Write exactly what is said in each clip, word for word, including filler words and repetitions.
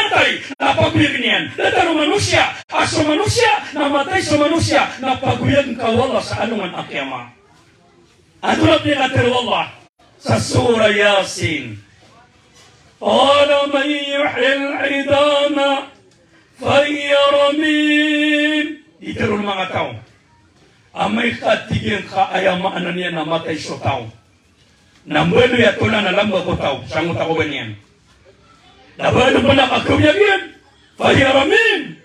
matay na pagoyagn iyan. Datar o manosiya a so manosiya na matay so manosiya na pagoyagn ka o Allah sa alongan a kiyama. Antonaa pn i katharo o Allah sa Surah Yasin? Qala man yuhyil idhama fahiya ramim. Di tharoon o manga taw a amay ka, tig iyan, ka aya maana niyan na matay so taw na mbaloy a tolan a lamba ko taw, sangkoto a koba niyan. Na ba adn pn a kakaoyag iyan, fahiya ramim.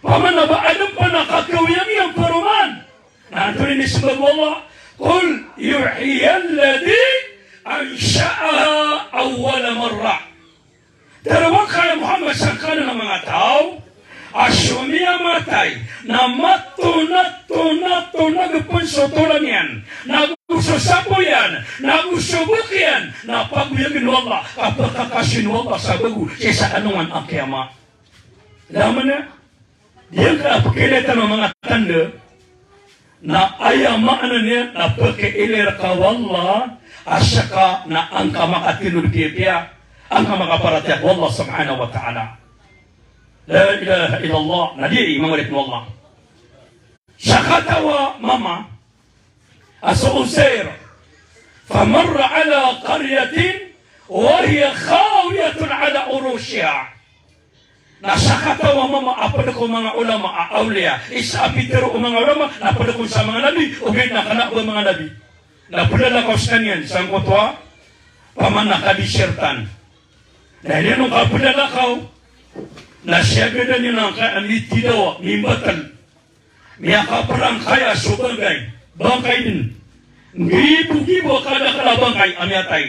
Opama na ba adn pn a kakaoyag iyan paroman, na antonaa i inismbag o Allah? Qul yuhyiha alladhi ansha'aha awwala marrah. Tharoa ngka, ya Muhammad, sangkanan a manga taw a so miyamatay na matonat, tonat, tonat pn so tolan iyan, nago so sapo iyan, nago so bok iyan, na pagoyagn o Allah, ka pkakasn o Allah sa bago sii sa alongan a kiyama. Lamana, di ngka pkhailay tano a manga tanda na aya maana niyan na pkhailay rka o Allah a ska na an ka makatindg piyapiya, an ka makaparatiyaya ko Allah subhanahu wa ta'ala. La ilaha illallah. Na di, manga oripn o Allah, sakataw a mama a so Uzair, famarra ala qaryatin wa hiya khawiyatun ala urushiha. Na sakataw a mama a pd ko manga ulama a awliya, isa a pitharo o manga ulama na pd kon sa manga nabi, ogaid na kna o ba manga nabi. Na plalakaw skaniyan sangkoto a opama na kadisirtan. Na iniyan on kaplalakaw na siyagadan iyan angkai a mitidawa, mimbatl. Miyakaprangkaya so bangkay, bangkay dn. Nggibogibo a kadakl a bangkay a miyatay.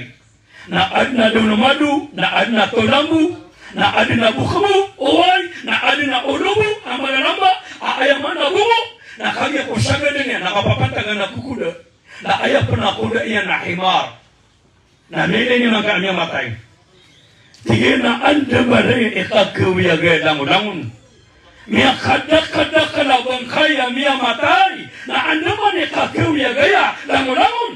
Na adn a donomado, na adn a tolambo, na adn a bokbo, oway, na adn a olobo a malalamba a aya maana bongo. Na kagiya ko sagadan iyan na kapapantagan a kokoda. Na aya pn a koda iyan na himar. Na miyailay niyo angkai a miyamatay. Tig iyan a andamanaya i kakaoyag a langolangon. Miyakadakadakl a bangkay a miyamatay. Na andamanaya i kakaoyag a langolangon.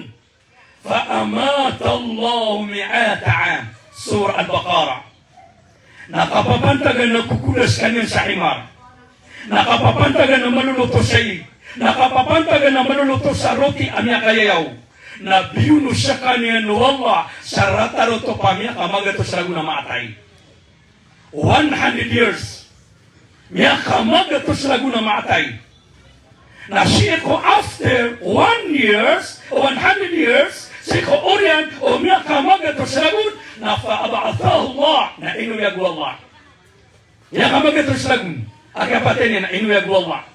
Fa amatahullahu mi'ata 'am. Surah Al-Baqarah. Na kapapantagan a kokoda skaniyan sa himar. Na kapapantagan a malolotos sa ig. Na kapapantagan a malolotos sa roti a miyakayayaw. Na biyono skaniyan o Allah sa rata rotop a miyakamagatos ragon a maatay. One hundred years. Miyakamagatos ragon a maatay. Na sii ko after one years, one hundred years, sii ko oriyan o miyakamagatos ragon, na fa ab'athahullah, na inoyag o Allah. Miyakamagatos ragon a kiyapatay niyan, na inoyag o Allah.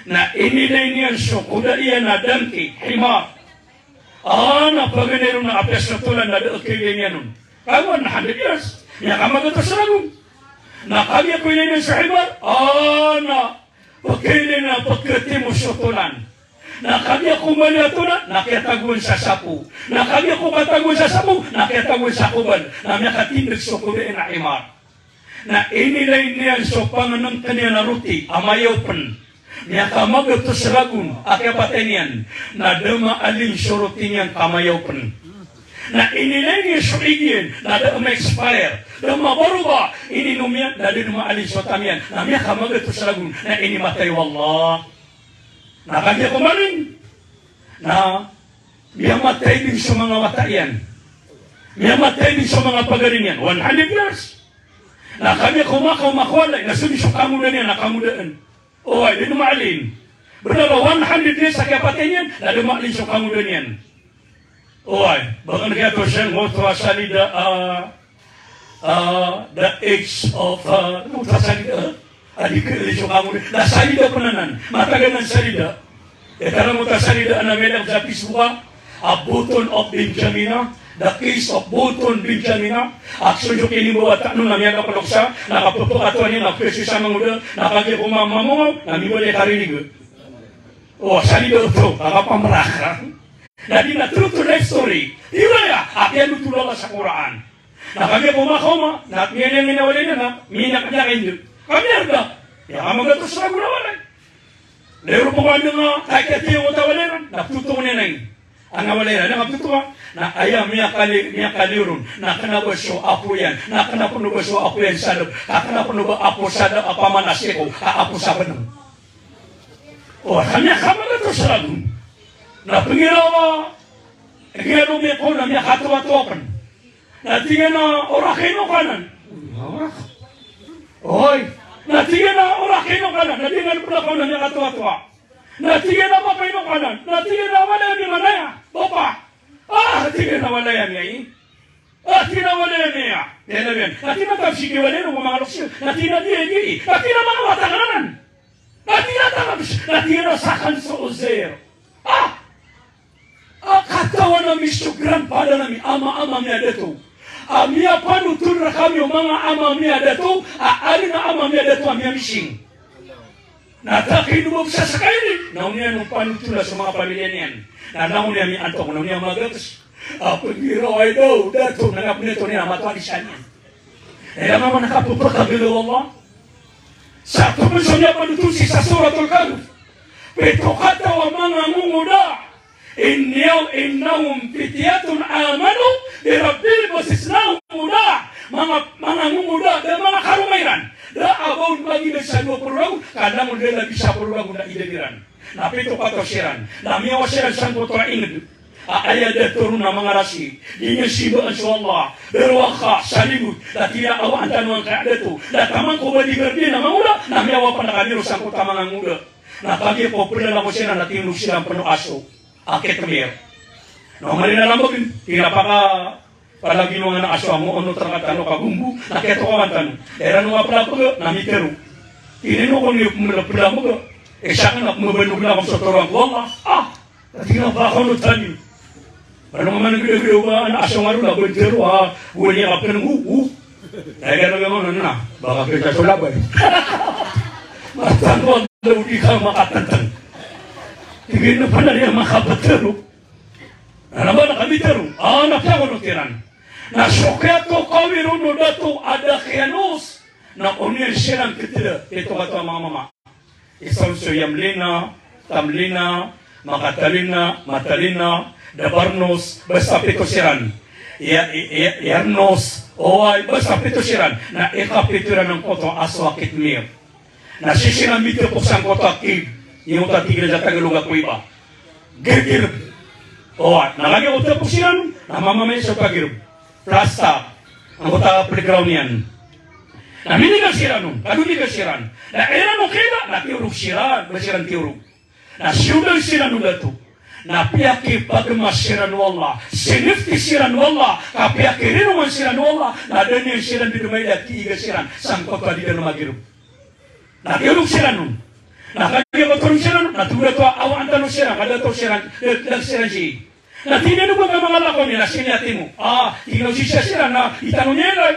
Na inilay niyan so koda iyan a donkey, himar. A na paganay ron a apiya so tolan na da a kailay niyan on. Ka one hundred years, miyakamagatos ragon. Na kagiya ko ilay niyan so himar, a na pkailay na pkatimo so tolan. Na kagiya ko maliyo a tolan, na kiyatagoan sa sapo. Na kagiya ko katagoan sa sapo, na kiyatagoan sa kobal. Na miyakatindg so koda iyan a himar. Na inilay niyan so pangnngkn iyan a roti a mayaw pn. Miyakamagatos ragon a kiyapatay niyan, na da maalin so roti niyan ka mayaw pn. Na inilay niyan so ig iyan, na da ma-expire, da mabaroba, ininom iyan, na da maalin so tam iyan, na miyakamagatos ragon, na inimatay o Allah. Na kagiya ko maalin, na miyamatay dn so manga wata iyan. Miyamatay dn so manga pagari niyan. One hundred years. Na kagiya ko makaoma ko walay, na so dn so kangoda niyan na kangodaan. Oway, da dn maalin. Bnar a one hundred years a kiyapatay niyan, na da maalin so kangoda niyan. Oway, ba kn kiyatoos iyan, ngoto a salida, a, a, the age of, a, ngoto a salida, a, a di kaalin so kangoda. Na salida pn anan, matagan a salida. Aya tharoa ngoto a salida a miyailay ko sa Facebook a, a Button of Benjamin a, The Case of Button Benjamin a, a so dn so kinimbawataan on a miyakaplok sa, na kapphakatoon iyan a khasoy sa mangoda, na kagiya ko mama, mamongaw, na mimbaloy a karinig. O, salida oto a kapamrak. Na di na true to life story. Di ba aya a kiyanotol o Allah sa Qur'an. Na kagiya ko makaoma, na miyailay iyan a walay niyan na miyakadiyakay ndo. Ka miyarga. Miyakamagatos ragon a walay. Lero pn ko andang a kiyatiyong o walay ran, na ptotong iyan a ing. Angawalay iran, na kapito ka, na aya miyakali, miyakali ron, na kena ba so apo iyan, na kena peno ba so apo iyan sa dep, ka kena peno ba apo sa dep a pamana siko, a apo sa beneng. O, na miyakamagat o saragon. Na pengirawa, igira miyako, na miyakatoatoa pen. Na tig iyan a orakino kanan. Oy. Na tig iyan a orakino kanan. Na di nga pena kanan, na miyakatoatoa. Na tig iyan a bapa ino kanan. Na tig iyan a walay ami manaya. Bapa. Ah, tig iyan a walay ami ai. Ah, tig iyan a walay ami aya. Aya na biyan. Na tig iyan a tabsiki walay ino ko manga loks iyan. Na tig iyan a di, di. Na tig iyan a manga wata ka anan. Na tig iyan a tabs-, na tig iyan a sakan so Uzair. Ah! A katawan ami so grandfather ami, ama, ama ami a dato. A miyapanotol rekami o manga ama ami a dato, a ari na ama ami a dato a miyamising. Na takino bo sa sakaini, na oniyan o panotol a so manga pamilya niyan. Na langon iyan miyantok, na oniyan magakes. A pengiraw ay daw, dato, na nga peneto niyan, a matoa di sa niyan. Aya mambo na kapepakagelo o Allah. Sa topen so miyapanotosi sa Suratul Kahf. Pito kataw a manga ngongoda. Innaw-, innahum fityatun amanu bi rabbihim wa zidnahum huda. Manga, manga ngongoda, da manga karoma iran. Da a ba on magida sa dowa polo ragon, ka langon da lagi sa polo ragon na ida iran. Na pito kataw siran. Na miyawa siran sangkoto a inged. A, aya dato ron na manga rasi, di niyan simbaan so Allah, berowaka, salimod, na tig iyan a awaan tano angkaya a dato, na taman ko ba di gardiyan a mangoda, na miyawa pen a kami ron sangkoto a manga ngoda. Na kagiya ko pelala ko siran na tiyolog siran pen o aso a ketmir. Na oman iran a lambag, tig iyan a paka palagi no nga na aso a moonot rkatano ka gombo, na kiyatokawan tano. Iran o nga pelapeg, na mitero. Tig iyan a ino ko niyo pelapeg, e saken na pembanog na ko so toroan ko Allah. Ah! Tig iyan a ba ako no tani. Ano nga man ang gede-gede ba, na aso nga ron, na bentero, ha? Buwan niya ka penenggu, hu. Ay, gano'n, gano'n, ano na? Baka kita sa labay. Matang ko, daw di ka makatantang. Tig iyan a pala niya makapatero. Ano ba na kami tero? Ah, na piyakon o tiran. Na so kiyatokawi ron o dato a da kiyanos. Na oniyan siran keteda, kiyatokawi a manga mama. Isa on so yamlina, tamlina, makatalina, matalina, dabarnos, basta pito siran. Ya, ya, yarnos, oway, basta pito siran. Na ikapito iran angkoto a aso a ketmir. Na sii siran mitepok sangkoto a kib, iyoto a tig iran sa Tagalog a kuweba. Girgirb. Oway, na kagiya ko tepok siran, na mamamay so pagirb. Plasta. Angkoto a playground iyan. Na miniga siran on, kadoniga siran. Na iran o kila, na tiyorog siran, ba siran tiyorog. Na siyodan siran o dato. Na piyakipagmas siran o Allah. Sinifti siran o Allah. Ka piyakirinoman siran o Allah. Na da niyan siran di demaila, kiiga siran. Sangkoto a di da na magirb. Na tiyorog siran on. Na kagiya ko torog siran on, na tig o dato a awaan tano siran, ka dato siran, da, da siran sii. Na tig iyan a ba ka manga lakaw niyan, na sii niyan timo. Ah, tig iyan a o sii siran na, itano niyan ilay.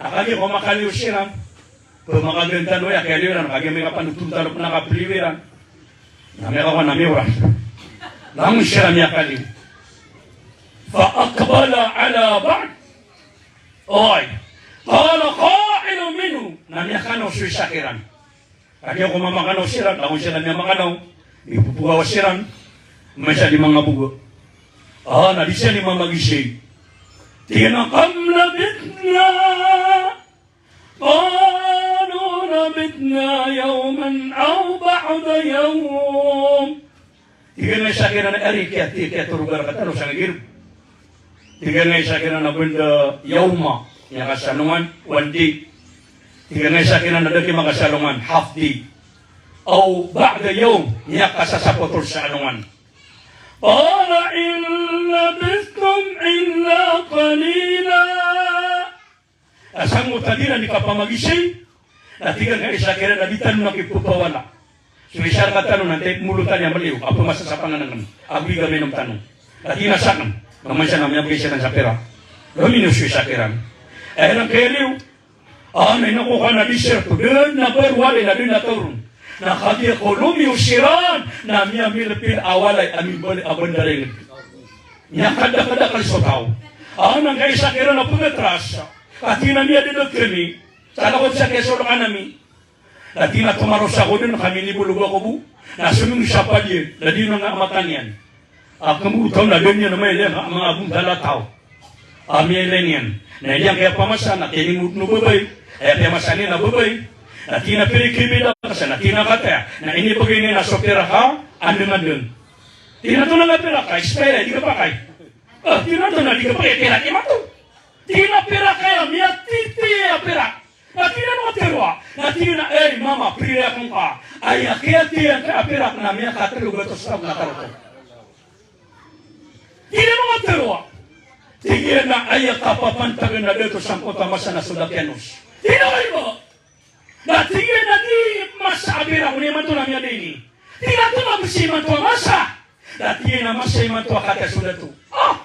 Na kagiya ko makaliyo siran. Ba makagantano ya kaliyo iran, kagiya miyakapanotol tano pen a kapeliyo iran. Na miyakawan na miyoras. Langon siran miyakaliyo. Fa aqbala ala ba'd. Oy. Qala qa'ilun minhum. Na miyakanaw so isa kiran. Kagiya ko mamakanaw siran, langon siran miyamakanaw. Ipopogawa siran. Masa di manga boga. Ah, na di siran di mamagisay. Tig iyan a kam labithna. Qalu labithna yawman aw ba'da yawm. Tig iyan a isa kiran a ari kiya, ti, kiyatoroga rkatano sa girb. Tig iyan a isa kiran a benda yawma, miyakasalongan, one day. Tig iyan a isa kiran a da ki makasalongan, half day. Aw ba'da yawm, miyakasasapotol sa alongan. Qala in labithtum illa qalila. A sangkoto a di iran di kapamagisay, na tig iyan a isa kiran a di tano na kipepawala. So isa rkatano na antai molo tano a maliyo, a pemasa sa pangnengken, a goliga minom tano. Na tig iyan a saken, na mansa na miyabgay siran sa pera. Lominiyo so isa kiran. Aya iran kiyaliyo, a, na ino ko ka na desert, da na barowalay, na da na taw ron. Na kagiya ko lomiyo siran, na miyamilepil a walay a mimbali a bandar a inged. Miyakadakadakal so taw. A, na angkai isa kiran a pegatras. Ka tig iyan a miyadedeg kami. Sa lakod sa kiyasolongan ami. Na tig iyan a tomaros ako den, ka minibolog ako bo. Na somino sa padiyan. Na di na nga mata niyan. A kambowat na da niyan mailay a manga gondal a taw a miyailay niyan. Na aya kiyapamasa na kinimod o babay, aya kiyamasa niyan a babay. Na tig iyan a pira i kibida ka san, na tig iyan a kataya. Na inibgay niyan a so pirak a andang-andang. Tig iyan a antonaa nga pirak ka, expire, di kapakay. Ah, tig iyan a antonaa di kapakay, pirak imanto. Tig iyan a pirak aya, miyatiti a pirak. Na tig iyan a antonaa nga tharoa. Na tig iyan a, "Ay, mama, pira akn ka." Aya kiyatitiyan ka a pirak na miyakatlo gatos ragon a tarotop. Tig iyan a antonaa nga tharoa. Tig iyan a aya kapapantagan a dato sangkoto a masa na so da kiyanos. Tig iyan a, "Ay, ba." Na tig iyan a di masa a pirak, odi imanto na miyada ini. Tig iyan a antonaa bs imanto a masa. Na tig iyan a masa imanto a kataya so dato. Ah!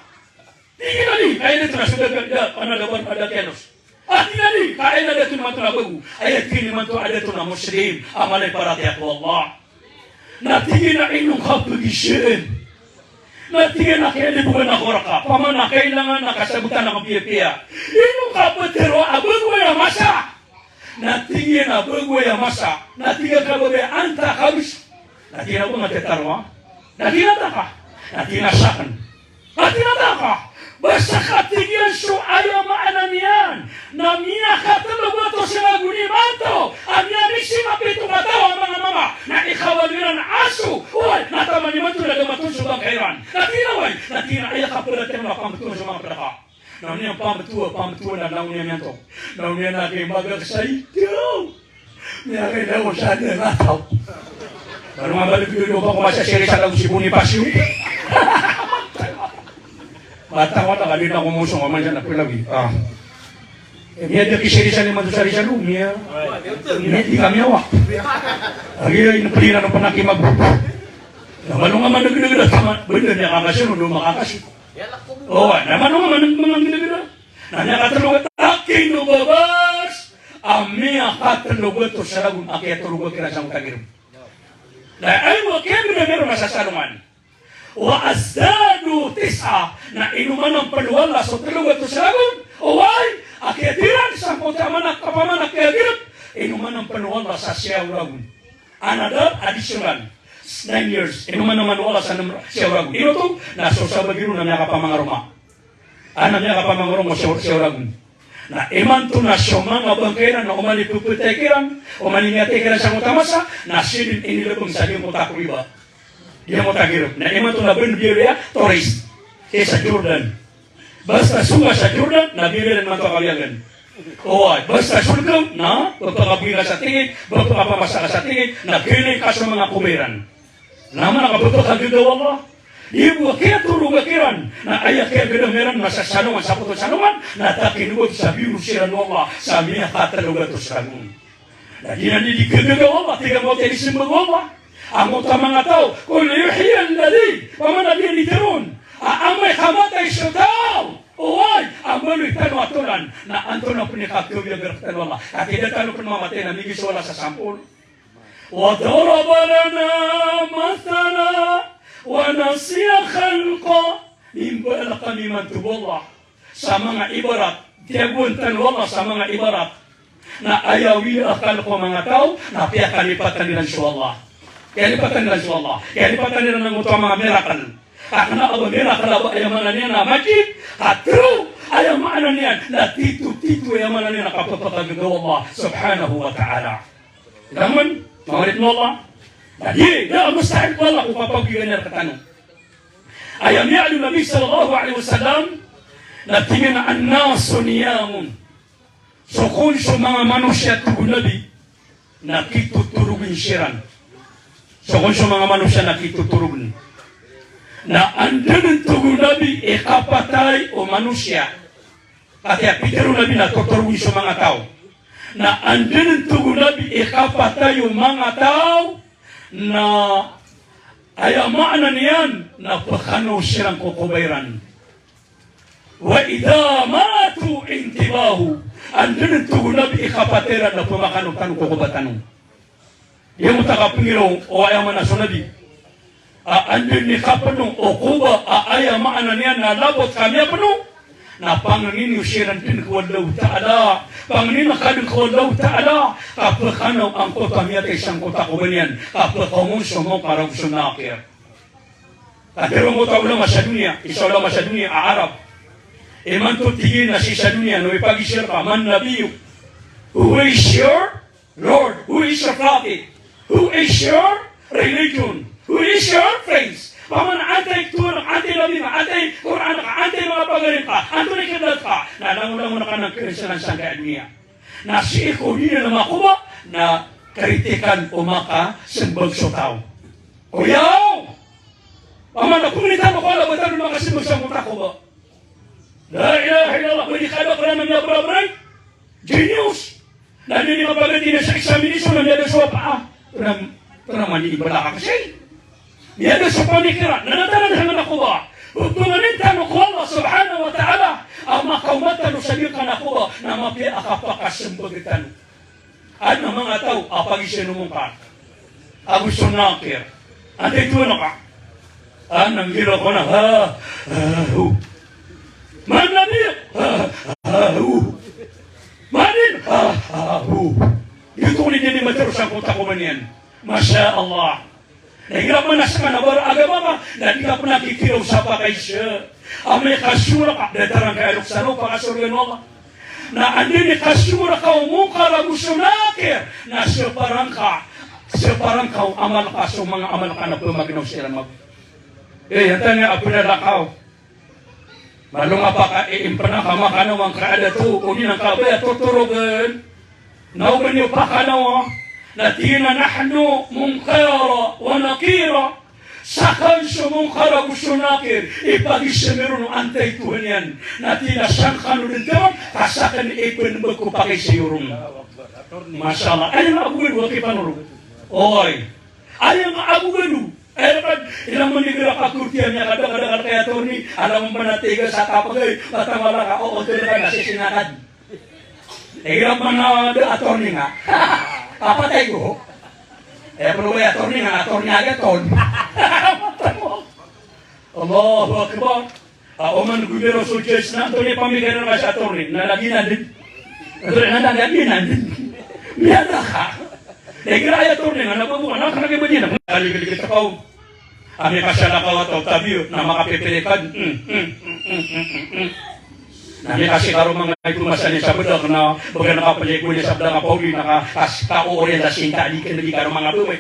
Tig iyan a di, ka aya dato na so da, da, ana da, da kiyanos. Ah, tig iyan a di, ka aya dato imanto na bago. Aya tig iyan imanto a dato na Muslim a mala i paratiyaya ko Allah. Na tig iyan a ino ngka pagizaan. Na tig iyan a kiyalibogan ako rka, pamana kailangan a kasabotan akn piyapiya. Ino ngka ptharoa a bago aya masa. Na tig iyan a bago aya masa. Na tig iyan a kababaya, "Anta kabs." Na tig iyan a ba nga tharoa. Na tig iyan a taka. Na tig iyan a sakn. Na tig iyan a taka. Basta ka tig iyan so aya maana niyan na miyakatlo gatos ragon imanto a miyamising a pito kataw a manga mama, na ikawalo iran a aso, oway, na taman imanto na da maton so bangkay iran. Na tig iyan a oway, na tig iyan a aya kaparatiyaya na pambtowan so manga pd rka. Na oniyan pambtowa, pambtowa na, na oniyan imanto. Na oniyan na kay maga sa ikaw. Miyakaila ko sa niyan a taw. Baloy nga baloy ko ba ko masa siri sa law si Bonifacio. Bata ko na kali na ko mosong a mansa na pila wi. Ah. Eh, miya di ki siri sa ni manto sari sa lo, miya. Miya di kami awa. Agi ay inpli na no panaki mag. Na baloy nga managnagnag na tama, benda niya kakasi, no, no makakasi. O, na mano nga manang, manang ginagina. Na miyakatlo, akin o babas a miyakatlo gatos ragon a kiyatolog kiran sangkoto a girb. Na aya bo a kiyagdam iran na sa salongan. Wa azdadu tis'a, na ino man a pd o Allah so tlo gatos ragon. Oway, a kiyatira sangkoto a manga kapamana kiyagirb, ino man a pd o Allah sa siyaw ragon. Another additional nine years. Ino man a pd o Allah sa nm, siyaw ragon. Ino oto, na so sabagi ron na miyakapamangaroma. Ana miyakapamangaroma siyaw, siyaw ragon. Na imanto na so manga bangkay iran na oman i pphatay kiran, oman i miyatay kiran sangkoto a masa, na sii dn inilbng sa giyangkoto a koriba. Giyangkoto a girb. Na imanto na bn biyaloy a tourist. Kay sa Jordan. Basta so ka sa Jordan, na biyaloy iran imanto a kawiyagan. Oway, basta so lkaw, na pphakabogi ka sa tingid, pphakapamasa ka sa tingid, na khailay ka so manga kobay iran. Na mana ka pphakagaga o Allah. Di bo a kiyatolog kiran, na aya kiyagdam iran na sa salongan, sa poto salongan, na takin bo sa biyaloy siran o Allah sa miyakatlo gatos ragon. Na giyanan i di gagaga o Allah, tig a mawti a di simbag o Allah. Angkoto a manga taw, qul yuhyiha alladhi, pamana di a di tharoon a amay ka matay so taw, oway, a mbaloy tano a tolan, na antonaa pn i kakawiyag rktano o Allah. Ka tig a tano pn mamatay na migiza o Allah sa sampol. Wa daraba lana mathalan wa nasiya khalqah. Mimbaloy kami imanto o Allah sa manga ibarat, tiyagoan tano o Allah sa manga ibarat. Na aya wiya a khalq o manga taw, na piyakalipatan iran so Allah. Kiyalipatan iran so Allah. Kiyalipatan iran angkoto a manga miracle. Ka kna a ba miracle a ba aya maana niyan na magic, ka true aya maana niyan na tito, tito aya maana niyan na kapphakagaga o Allah subhanahu wa ta'ala. Ino man, manga oripn o Allah. Na di, da a mustahil ko Allah ko kapagoygan iyan rktano. Aya miyaaloy o Nabi sallallahu alaihi wasallam, na tig iyan a, "An-nasu niyamun." So kon so manga manosiya, tig o Nabi, na kitotorogn siran. So kon so manga manosiya na kitotorogn. Na anda dn, tig o Nabi, i kapatay o manosiya. Katii a pitharo o Nabi na totorogn so manga taw. Na anda dn, tig o Nabi, i kapatay o manga taw, na aya maana niyan na pkhano siran ko kobay ran. Wa idha matu intibahu. Anda dn, tig o Nabi, i kapatay ran na pmakano tano ko koba tano. Di mo ta kapngiraw o aya maana so Nabi a anda dn i kapno o koba a aya maana niyan na labot ka miyapno, na pangnin iyo siran dn ko Allahu Ta'ala, pangnin ka dn ko Allahu Ta'ala, ka pkhano angkoto a miyatay sangkoto a koba niyan, ka pkhaomon so Munkar ago so Nakir. Katharo angkoto a ulama sa doniya, isa a ulama sa doniya a Arab. Imanto tig iyan a sii sa doniya, na o ipagiza rka, "Man nabiyyuk?" Who is your Lord, who is your prophet, who is your religion, who is your friends? Opama na antai i tohan ka, antai i nabi ka, antai i Qur'an ka, antai i manga pagari ngka, antonaa i kiblat ka? Na langon-langon ka na karisalan sangkai a doniya. Na sii ko doniya na makaoma, na karitikan o makasmbag so taw. Oyaw! Opama na pangnin tano ko Allah ba tano makasmbag sangkoto a koba. La ilaha illallah, ba di ka da kna miyabrabray? Genius. Na di niyan kapagadi na sa examination na miyada so apa, ah. Pernah, pernah mandi ibadah ka kasi. Miyada so pamikiran, na datar a da sangkoto a koba. Pangnin tano ko Allah subhanahu wa ta'ala a makaoma tano sa giyangkanan a koba, na mapiya a kapakasmbag tano. Adn a manga taw a pagiza o Munkar ago so Nakir. Antai i tohan ka? Adn a nggiraw ka na, ha, ha, hu. Man nabiyyuk? Ha, ha, hu. Man dinuka? Ha, ha, hu. Giyoto i di niyan matharo sangkoto a koba niyan. Masha Allah. Na igira pman a ska na bara agama ka, na di ka pn kikiraw sa pakaiza. Amay ka sowara ka, datar angkai a lokes a pasorga o Allah. Na anda i kasowara ka o Munkar ago so Nakir, na saparan ka, saparan ka o amal ka, so manga amal ka na pmagnaw siran mago. Eh, antaa niyan a pnalakaw? Malo nga pakaimpna ka makanaw angkai a dato, odi na angkai a baya totorogn. Na oman iyo pakanaw, na tig iyan a nahnu Munkar wa Nakir. Sakn so Munkar ago so Nakir, ipagiza mi ron o antai i tohan iyan. Na tig iyan a sangkano dn taman, ka sakn i pnmbag ko pakaiza iyo ron. Masha Allah. Aya nga ago gado a kipanorog. Oy. Aya nga ago gado. Aya ka, ilang manigera ka korti a miyakadakadakal kay attorney, alam mo ba na tiga sa kapagay, batang wala ka, oo, tol ka na, sisinakad. Igira pman a da attorney nga. Kapatay ko. Eh, plo ba attorney nga, attorney nga, attorney. Allahu Akbar. A, oman gomiraw so judge na, antonaa i pamikiran ka sa attorney, na lagid anan dn. Attorney, na lagid anan dn. Miyada ka. Na igira aya attorney nga, na bago ka, na kna ki badina. Kaligaligat ka o. Ami ka sa lakaw a taw, tabiya, na makapipilikan. Hmm, hmm, hmm. Na ami ka si karoma nga ito masan i sabda ka na, bagan ka pala iko ni sabda ka pauli na ka, kas-, ka-, orientasyon ta, di ka, di karoma nga baway.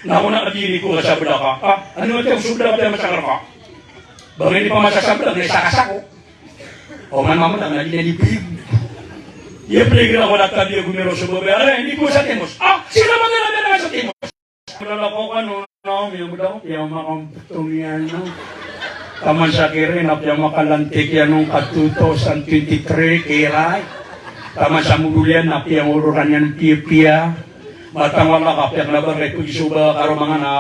Na ako na ka di ko ka sabda ka. Ah, ano nga tiyan, sabda ka tiyan masakar ka. Bagan di pa masasabda, na isa ka sako. O man mamada, na di na di bib. Iya pala igira ko na tabiya gomiraw so babay. Aray, hindi ko sa timos. Ah, sino ba na sa timos? Malala ko kano, no, miyabda ko, piya makamptong iyan, no. Taman sa kiran, na piya makalantik iyan, no, ka two thousand twenty-three, kiray. Taman sa modol iyan, na piya ororan iyan, piya-piya. Batang wala ka, piya kna ba kay pagsoba, karoma nga na.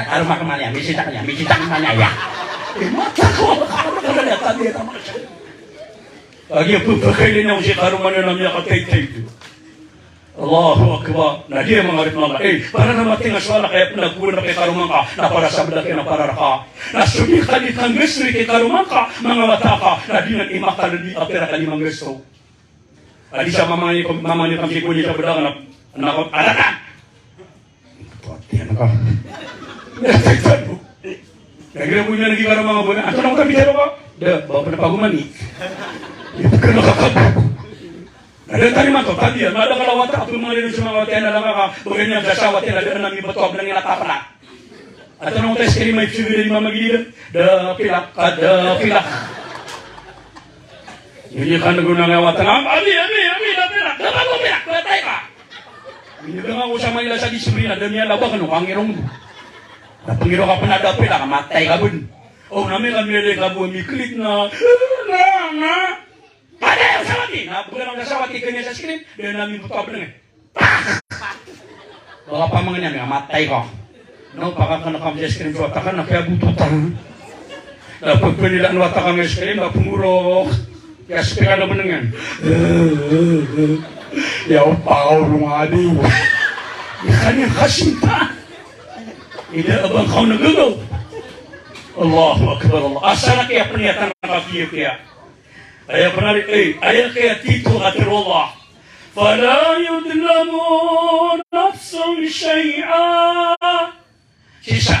Karoma ka man iyan, misita ka niyan, misita ka man iyan. Eh, mata ko, karoma ka niyan, tabi, taman sa. Lagi a pphakailin ako si karoma niyan na miyakataytay. Allahu Akbar. Na di a manga oripn o Allah. Eh, para na mating a sowal ka, kaya pn a gowani rka i karoma ngka, na para sabda ka iyan, na para rka. Na so di ka di kanggasto i karoma ngka, manga wata ka, na di nan imakal di a pira ka di manggasto. A di sa mamangni, mamangni ka msi gowani sabda ka na, na ko, ala ka. Pati ano ka? Lagid o niyan lagi karoma nga bo na. Antonaa ko tabiya ka? Da, ba pn a pagomani. Ipkn a kakabo. Na da tariman to, tabiya, madakl a wata, a pmangni ron so manga wata iyan a langa ka, ba ganyan sa sawat iyan a da a mibto a bnang iyan a kapla. Antonaa ko ta ice cream a ipsogad a di mamagidi da, da pilak, ka da pilak. Ini kan gona nga wata, abi, abi, abi, da pilak, da bago pilak, patay ka. Minibgay ako sa Manila sa disiplina, da miyalabak, ano, kangirong. Na pangirong ka pn a da pilak, matay ka pn. O, na mi ka miyalay ka bo, miklit na, na, na. Patay ako sa wati. Na, bgay lang ka sa wati, kanya sa screen, da na mi buto a bnang. Pak! Baka pamangni ami, matay ka. No, pakakn ka msi screen so wata ka, na kaya buto ta. Na pagpanilaan wata ka msi screen, na pngurok. Kaya speaker na bnang iyan. Ya, o, pakaorong a di. Ikan iyan kasinta. Ida a bang kaw nagagaw. Allahu Akbar, Allah. Asal na kaya pniyatan ka kiyakiya. Aya pnari, eh, aya kaya tito a tiro o Allah. Fala yudlamu nafsun shay'a. Sii sa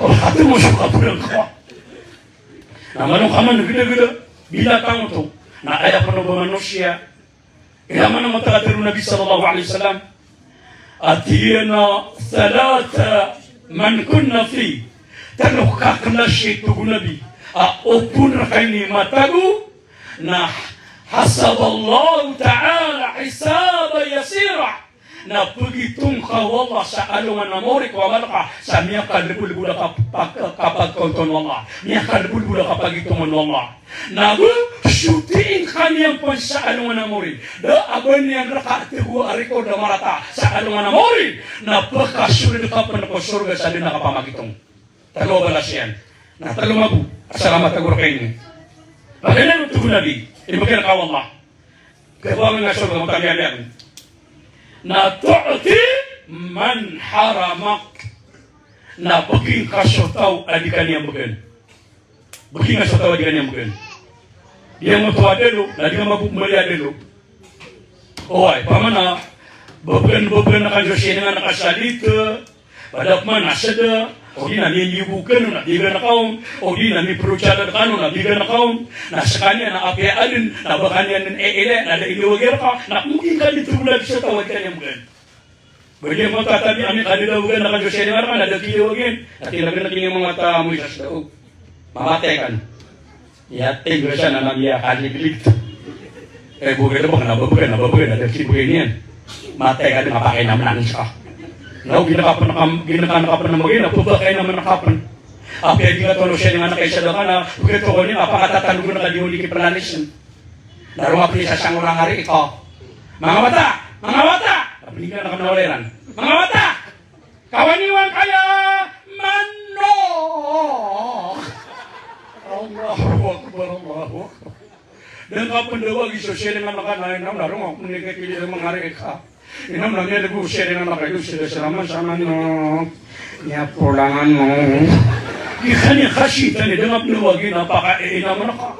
O, ato mo so kaporan ko. Na mano ka man gdagda, binatang oto. Na aya pn o ba manosiya. Aya maana o manga katharo o Nabi sallallahu alaihi wasallam. A tig iyan a, "Thalatha man kunna fi." Tlo ka klasi, tig o Nabi, a opama rka ini matago, na hasaballahu ta'ala hisaban yasira. Na pagitong ka o Allah sa alongan a maori ko amal ka sa miyakalbolbol a kap-, kap-, kapagkaontoon o Allah. Miyakalbolbol a kapagitongan o Allah. Na go, sotiin ka niyan pn sa alongan a maori. Da a ba niyan rka tago a record a marata sa alongan a maori. Na pkasold ka pn ko sorga sa dn a kapamagitong. Tlo a balas iyan. Na tlo mabo a salamat a goro kaini. Paganay o tig o Nabi, imbgan ka o Allah. Kaya ba nga sorga mo tamiyan iyan. Na tu'ti man haramak. Na bgin ka so taw a di ka niyan bgan. Bgin ka so taw a di ka niyan bgan. Di nga matowa dalo, na di nga mabok mbali a dalo. Oway, pamana, babgan, babgan ka so siyaningan ka sa lit, ba da pman a sada, o di na mimiyobok kano na bigan ka on, o di na miprochada kano na bigan ka on, na skaniyan na apiya adn, na ba ka niyan dn iilay, na da ilawag iyan rka, na mungkin ka dn tbla di so taw a di ka niyan bgan. Ba di a matatabi ami ka di da bgan ka so siyaningan ka na da kilawag iyan. Ati na bgan a kini manga tamoy sa sda o. Mamatay kano. Iya, tig o isa na miyakaliblig. Eh, bgan a ba ka na, ba bgan a, ba bgan a, da kibgay niyan. Matay kano, nga pakay na mnangis ka. Na o ginaka pn, ginaka na ka pn a magay na, pbakay na mn ka pn. Apiya di nga tolo siyaningan ka isa da ka na, bgan to ko ni, a pakatatanog na ka di o di kiplanisan. Na roo nga pn isa sangorang ari ito. Manga wata! Manga wata! Pn di nga na ka mnawala iran. Manga wata! Kawaniwan kaya manok! Allahu Akbar, Allahu Akbar. Da nga pn dawagi so siyaningan ka na, na roo nga pn di ka kili manga ari ka. Inam na miyadag o siya rin ang nakayo, sila-sila man sa ano, niya pulangan mo. Di ka niya kasi, tani, dangap na wagi na paka-, eh, inam na ka.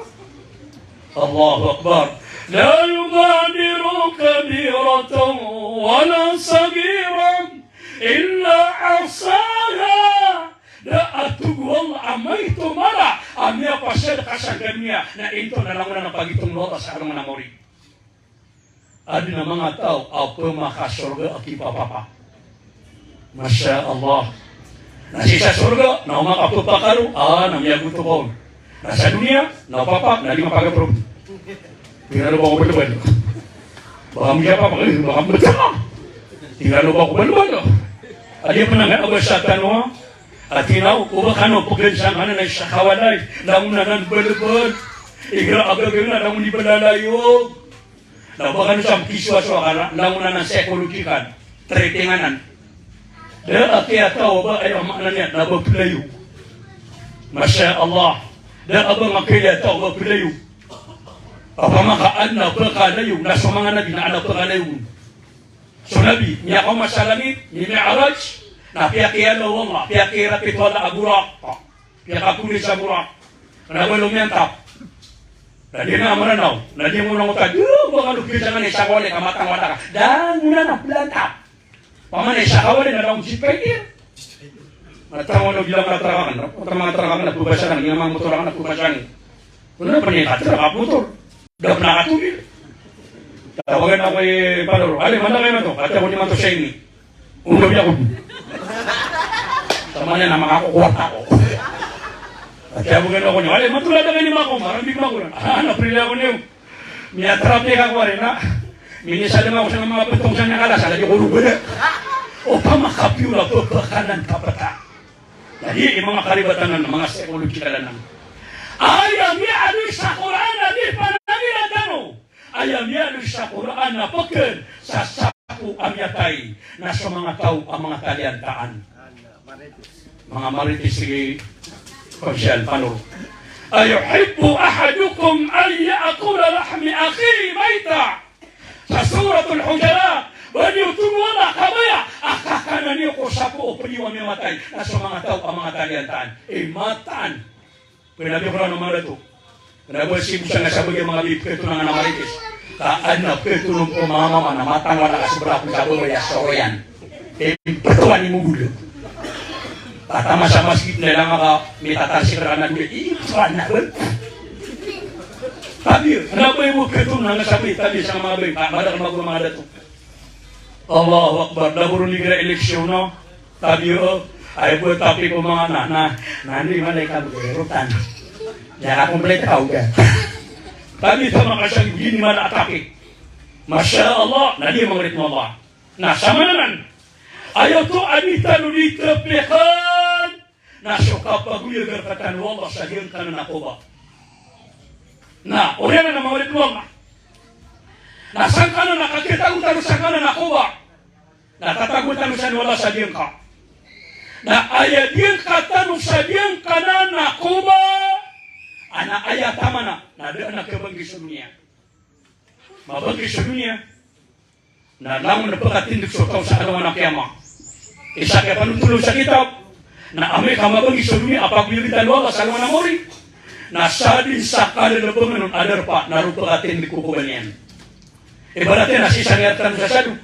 Allahu Akbar. La yughadiru kabiratan wala saghiratan illa ahsaha. Da a tig o Allah a maito mala a miyapasad ka sangkaniya na inton na langon anan pagitong o Allah sa alongan a mawri. Adn a manga taw a pmakasorga a kipapapa. Masha Allah. Na sii sa sorga, na o makapapakaro, a, na miyagoto ka on. Na sa doniya, na o papa, na di mapagaprob. Tingalo ba ko balbal. Baka miyapapa, eh, baka miyapapa. Tingalo ba ko balbal. Adi pn a nga, a ba sa tano, ha? Ati na o, o ba kano, pagn sa nga na, na isa kawalay. Langon anan balbal. Igira a gagawin na, langon i balalayo. Na o ba kano sa mkiswa-swa ka na, langon anan psychological, treating anan. Da a kiyataw a ba, aya maana niyan, na ba playo. Masha Allah. Da a ba nga kiyataw a ba playo. A ba maka adn a ba kalayo, na so manga nabi na adn a ba kalayo. So nabi, miyakaoma sa langit, mimi'raj, na piyakiyalaw o Allah, piyakirapit o Allah a Buraq. Piyakakonin sa Buraq. Na ba lo miyantap. Na di na Mranaw. Na di mo na ngota, di ba kano kiyasangani sa kawalay ka matang wata ka. Da mo na na planta. Pamanay sa kawalay na langon jet fighter. Matang wata, di lang matang wata ka. Matang wata ka na pubasaan, di nga mamotor ka na pubasaan. Kuna pa ni katra ka motor. Da pn a katogil. Tawagan ako i Panoro. Ali, mana kayo na to? Ati ako di man to sa ini. Ulo niya ko. Tama niya na makakukuwat ako. Ati ako ganda ko niyo. Ali, matulad ako ini mako. Marambig mako lang. Ah, naprili ako niyo. Miyatrapik ako rin na. Minisali ako sa mga betong sa niya kalas. Ala di ko rubada. O pa makapiyo na pepekanan kapata. Jadi, i manga karibatan anan, manga psychological anan. Aya miyaaloy sa Qur'an a di panangilan tano. Aya miyaaloy sa Qur'an a pkn sa sako a miyatay na so manga taw a manga taliyantaan. Manga marites, sige, Konsehal Panoro. Ayuhibbu ahadukum an ya'kula lahma akhihi maytan. Sa Suratul Hujurat, ba niyo tongola kabaya a kakanan iyo ko sako o pd iyo a miyamatay na so manga taw a manga taliyantaan. Eh, mataan. Pnabi ko ran o manga dato. Na ba sii bo sa nga sabagi a manga bi pkhatonangan a marites. Ka adn a pkhatonong ko manga mama na mataan wala ka sobra ko sabagi a soroyan. Eh, ptowan i mogol. Taman sa masgit na lang ka mitatasik ka na dole. Ito na ba? Tabi, na ba iyo khatonang sa bi, tabi sa manga bi, ka madakl mago manga dato. Allahu Akbar, da bo ron igira eleksyon, no? Tabi, o, ay bo tapi ko manga na, na, na, ni malay ka bo, rutan. Ya ka kompleto ka, uga. Tabi sa manga kasang gini mala atake. Masha Allah, na di mangarit mo Allah. Na, samanan. Aya oto a di tano di tpikn na so kapagoyag rktano o Allah sa giyangkanan a koba. Na, oriyan anan a manga oripn o Allah. Na sangkanan a kakitago tano sangkanan a koba. Na tatago tano san o Allah sa giyangka. Na aya giyangka tano sa giyangkanan a koba. Ana aya tamana, na da anan kabanggi so doniya. Mabanggi so doniya. Na langon a pkatindg so taw sa alongan a kiyama. Isa kiyapanotol on sa kitab. Na amay ka mabanggi so doniya a pagoyagan tano o Allah sa alongan a mawri. Na sadn sa kalalabangan on a darpa na roo pkatindg ko koba niyan. Ibarat iyan a sii sa ngiyartan sa sado.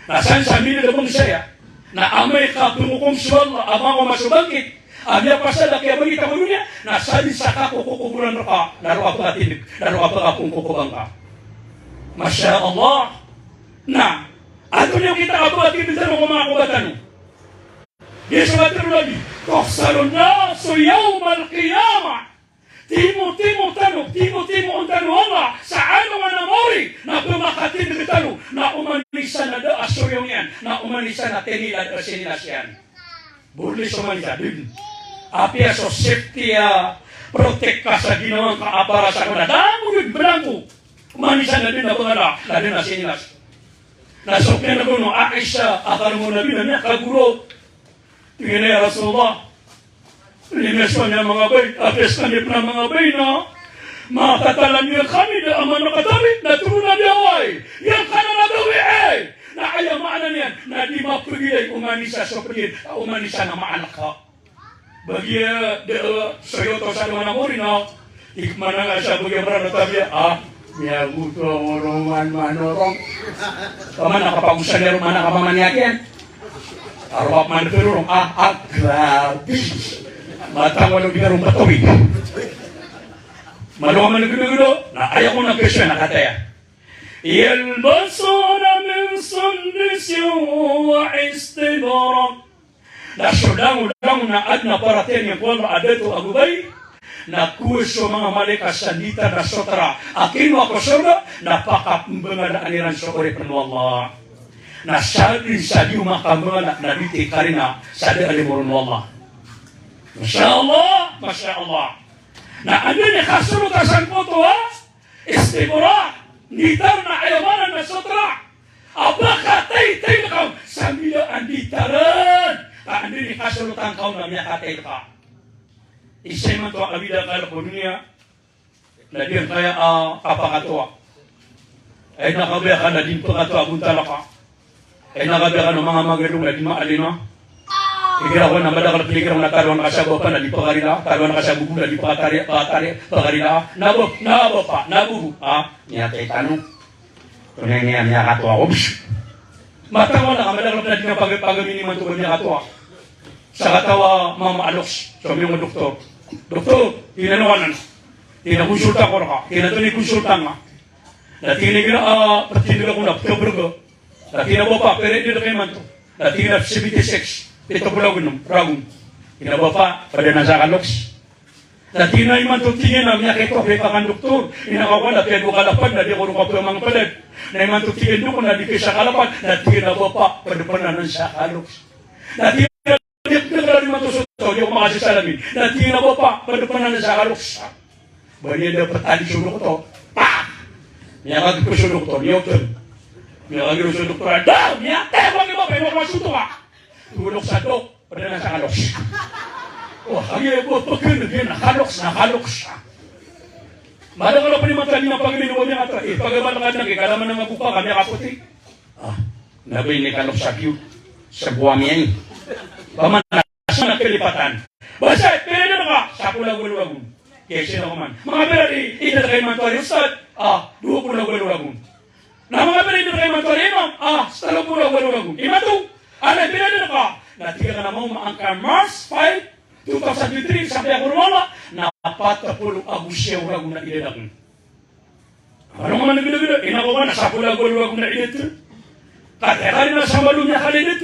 Na san sa minilabang saya. Na amay ka pngokom so Allah a makaoma so bangkit. A miyapasad a kiyabangkit a ko doniya, na sadn sa kako ko kokoran rka, na roo a pkatindg, na roo a pkapon ko koba ngka. Masha Allah. Na, antonaa i okit a kapakatindg tano ko manga koba tano? Giya so katharo o Nabi, "Yuhsharun nasu yawmal qiyamah." Timotimo tano, timotimoon tano o Allah sa alongan a mawri, na pmakatindg tano, na oman i isa na da a soyong iyan, na oman i isa na tinilas a sinilas iyan. Borlis oman i isa, dn. Apiya so safety a protect ka sa ginawa ngka a para sa kna, da mo dn, bnang ko. Oman i isa na dn a bangala, na dn a sinilas. Na so kna ko no Aisha, a karoma o Nabi na miyakagoro. Tig iyan a, "Ya Rasulullah, limiyasowa ami a manga bae, apiya skami pn a manga bae na matatalan iyan kami da a manok a tawi." Na tig o Nabi, "Oway, giyangkanan a gawii, eh, na gilay, oman isa so pd iyan, oman isa na maalk ka. Bagiya da, eh, soyoto sa dowa na mori na. Ikmana nga sa bagiya mara na tabiya. Ah, miyagoto a moro man manorong. Paman a kapagosan iyan, mana ka paman iyan. Arwak man pero rong. Ah, ah, grabe. Matang walo di ka rong patowi. Malo ka man gdo-gdo. Na aya ko na kesyo na kataya. Yalbasuna min sundusin wa istabraq. Na so langolangon a adn a paratiyaya niyan ko Allah a dato ago babay, na kowa so manga malaikat sa nditar na sotra a kinowa ko sorga, na pakapmbangalaan iran so oripn o Allah. Na sadn sa di o makambangala na di ti karina sa da a limo ron o Allah. Masha Allah, masha Allah. Na anda niyan kasolotan sangkoto a istibraq, nditar na aya maana na sotra. A ba kataytay ka sa mbida a nditar, ka anda niyan kasolotan ka on na miyakatay ka. Isa imanto a bida a kalk ko doniya, na di angkaya a kapakatowa. Ay na kabaya ka na di pkatowa a bontal ka. Ay na kabaya ka na manga magadong na di maalima. Igira ko na madakl a piligira ko na taloan ka sa bapa na di pakarila, taloan ka sa bubu na di pakatari, pakatari, pakarila. Na bo, na bapa, na bubu. Ah, miyatay tano. Tonay niyan miyakatowa ko bs. Matang wala ka madakl a di na pag-, pagami niyo imanto ba miyakatowa. Sakataw a mama a loks, so miyong doktor. Doktor, ino ka nan. Ino konsulta ko rka. Ino toni konsulta nga. Na tig iyan a, ah, ptindg ako na pkabrg. Na tig iyan a bapa, pira i dad ka imanto? Na tig iyan a seventy-six, pito polo ago nm, ragon. Tig iyan a bapa, pd anan sa kaloks. Na tig iyan a imanto tig iyan a miyakaito ako i pangandoktor. Ina ka ko na piyado kalapad na di ako ron kapamangpd. Na imanto tig iyan a doktor na di ka isa kalapad. Na tig iyan a bapa, pd pn anan sa kaloks. Na tig iyan a di ako makasasalamin. Na tig iyan a bapa, pd pn anan sa kaloks. Ba niyan da ptali so doktor. Pa! Miyakagp so doktor, niyoto. Miyakagp so doktor, da! Miyatay ko angkai ba, pero ko masuto ka. Tulok sa dok, pd anan sa kaloks. Wah, angkai ba, pkn, gina, kaloks na kaloks. Madakl a pd imanto a di na pagmin o ba miyakata, eh, pagabal ka dn, kay kalaman na mabuka ka, miyakapoti. Ah, na ba ini kaloks a piyo? Sa buwa miyan. Paman na Sa na kalipatan. Basta, pira i dad ka? Sapolo ago walo ragon. Kaya sii na ko man. Manga pira i, i dad ka imanto ari, Ustad? Ah, dowa polo ago walo ragon. Na manga pira i dad ka imanto ari, Imam? Ah, talo polo ago walo ragon. Imanto, anay, pira i dad ka? Na tig iyan a mawma angka March five, two thousand twenty-three, sa piyakorowa, na pat polo ago siyaw ragon a idad akn. Ano ka man gdagda, ina ko man, sapolo ago walo ragon a idat. Katii ka rin na sa malo niyan kala idat.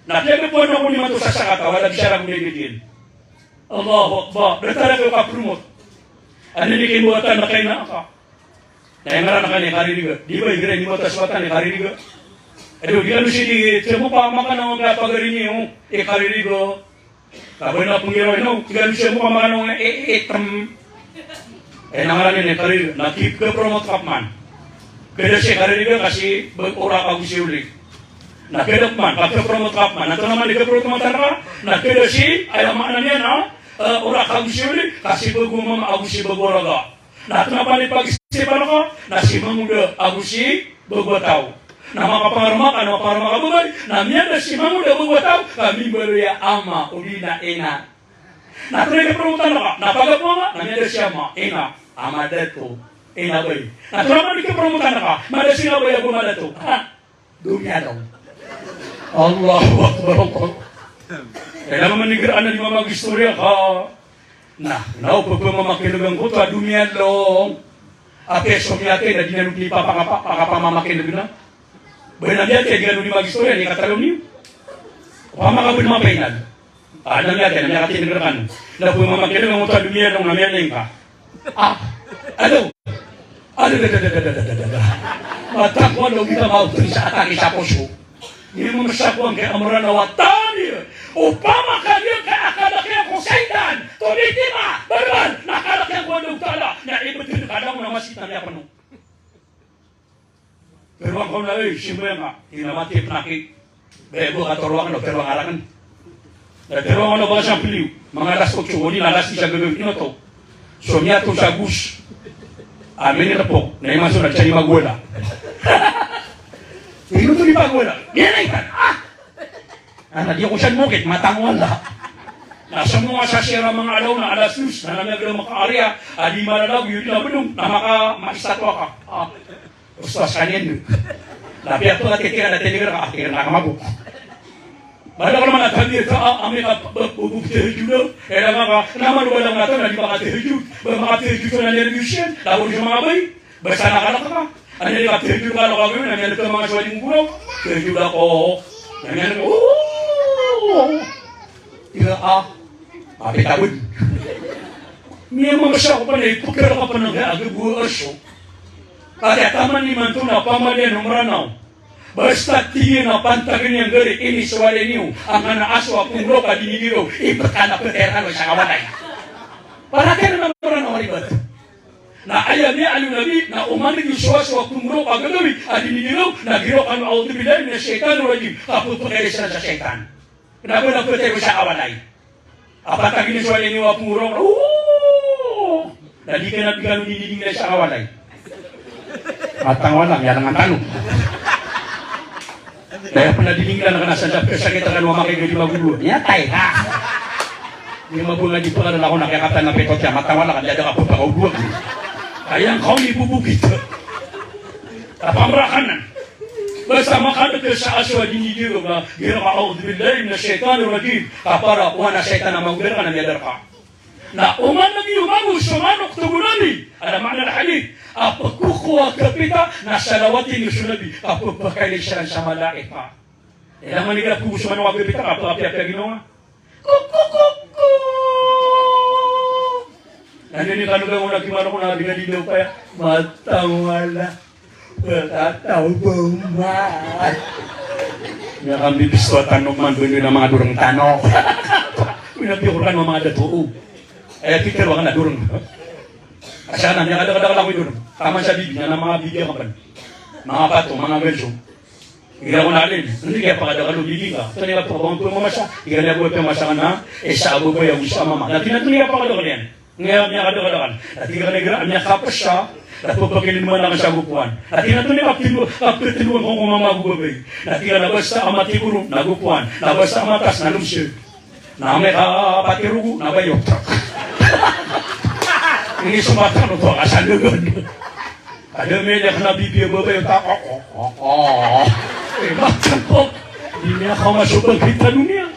Na piyagpoon ako niyo imanto sa sakataw a wala bisa ragon a idat iyan. Allahu Akbar. Datar ako kapromote. Ano ini kimbawatan na kaina ka. Na aya ngaran ka niyan Kaririga. Di ba igira ini mata sa wata niyan Kaririga? Ado, di kano sii di, tiyan mo pa makan ako nga pagari niyo, eh, Kaririga. Kabay na pnggiraw ino, tig iyan a siya mo ka makan o nga, eh, eh, tm. Eh, na ngaran iyan i Kaririga, na ki-, ki-promote ka pman. Kda si Kaririga ka si Bag-, Orak ago si Oli. Na kda pman, ka ki-promote ka pman. Na antonaa man i ki-promote ka, na kda si, aya maana niyan na, eh, Orak ago si Oli, ka si Bago Mama ago si Bago Oraga. Na antonaa pn i pag-isipan ka, na si Mangoda ago si Bago a Taw. Na makapangaroma ka, na makapangaroma ka babay, na miyada si Mangoda Bago a Taw, ka mimbaloy a ama, odi na ina. Na antonaa i kipromotan ka, na pagapoon ka, na miyada si ama, ina, ama dato, ina bay. Na antonaa man i kipromotan ka, mada si ina bay ago ama dato. Ha? Domiyan. Allahu Akbar, Allah. Kailangan manigira anan di mamagistorya ka. Na, na o pphamakin'g angkoto a domiyan long. Apiya so miyatay na di niyan di papakapa-, pakapamamakin'g na. Ba na miyatay di niyan di magistorya, di katalon niyo. Opama ka bo di mapainal. Ah, na miyatay, na miyakatindg rkano. Na bo mamakin'g angkoto a domiyan long na miyatay ka. Ah, alo. Alo, da, da, da. Matak ko alo, di ka maoto sa atake sa poso. Di mo masakowa angkai a Mranaw a tano. Opama ka di ka akadaki ko saitan, to di tima, barbar, na akadaki ko Allahu Ta'ala, na ibtn ka da mo na masgit na miyapno. Pero angkaw na, eh, simba nga, ina mati pnaki. Bebo ka toroang na, toroang arakn. Na toroang na ba sa pliyo. Manga alas otso, odi na alas isa gagawin, ino to. So niya to sa gus. Amin ni repok, na iman so na siya ni magwala. Ino to ni magwala. Niya na itan. Ah! Ana di ako siyan mokit, matang wala. Na somo nga sa sira manga alaw na alas dos, na na miyagdam ka area, a di malalaw, iyo di na bedong, na maka, maistatwa ka. Ah. Ustaz kaniyan do. Na piya pagkatitira na tinigra ka, ah, tinigra ka mabok. Bala ka naman a tabiya ka, ah, ami ka, ba, ba, ba, tahajjud, eh, na maka, naman bala nga to, na di maka tahajjud, ba maka tahajjud ka na niribisyan, na wala siya manga bay. Basta nakalaka ka. Ano yung kaptid yung kalaka ko yun? Ano yung kamang aswali ng gulaw? Kaptid ako. Ano yung, oh! Tira, ah. Apitabod. Niya mga siya ko pa na ipagkara ka pa ng agad buwa aso. Kaya taman ni Manto na pamalian ng Ranaw. Basta tiyan na pantagin yang gari ini swali niyo. Ang ana aso a pungro ka dinigiro. Ipagkana peteran o siya kawanay. Para kaya na ng Ranaw a ribat. Na aya miyaaloy o Nabi, na oman i so aso a pungro ka gagawii a dinidiraw, na giraw kano, "A'udhu billahi minash shaitanir rajim." Kapepakailay siran sa shaitan. Kena ba na petay ko sa kawalay. Apa tagin so aya niyo a pungro, oh! Na di kena bigyan o dinidingilay sa kawalay. Matang wala, miyalangan tano. Kaya pala dininglan ka na sa dap, sakit ka na mamakay ka di magulo. Niya, tay ka. Di mabunga di pa ka na ako nakikata na pito siya. Matang wala ka, di ada ka po pa ka uduwag. Kaya ang kaw ni bubukit. Kapamrakanan. Basta makadek sa aswa di ni Diro ka, gira ka, "A'udhu billahi minash shaitanir rajim." Kapara, wana shaitan na magubir ka na miyadar ka. Na oman na giyoman o so manok, tig o Nabi, a da maana a hadith, a pekoko a kapita na salawati niyo so Nabi, a pepakailay siran sa malaika. Ila man igira pekoko so manok a kapita, a pekapiyapiya ginawa. Kokokoko. Na ini kano gawon a gimanok na di nga di daw kaya, matang wala. Pekataw ba oman. Miyakambibis to a tano man, bendo na manga doreng tano. Wina piyo ko rkano a manga dato o. Aya pikir o akn a doreng. Asana miyakadakadakl ako i doreng. Taman sa bibi, na manga bibi a kapan. Manga pato, manga ganso. Igira ko na alin, andi kiyapakadakl o bibi ka. Tani ka pakabangon ko mamasa. Igira ko piyamasa ka na, isa a babay ago isa a mama. Na tina tani kiyapakadakl iyan. Nga miyakadakadakl. Na tig iyan a igira a miyakapasa, na pepakilin man akn sa gopoan. Na tig iyan a toni kaptindog, kaptindog ko ko mama ago babay. Na tig iyan a basta a matigoro, na gopoan. Na basta a matas, na lomsed. Na amay ka patirogo, na bayot. Ini so matan o to a kasandagan. Ada miyalek na bibi a babay o ta, oh, oh, oh, oh. Eh, matan ko. Di niya kamasobag kita dunia.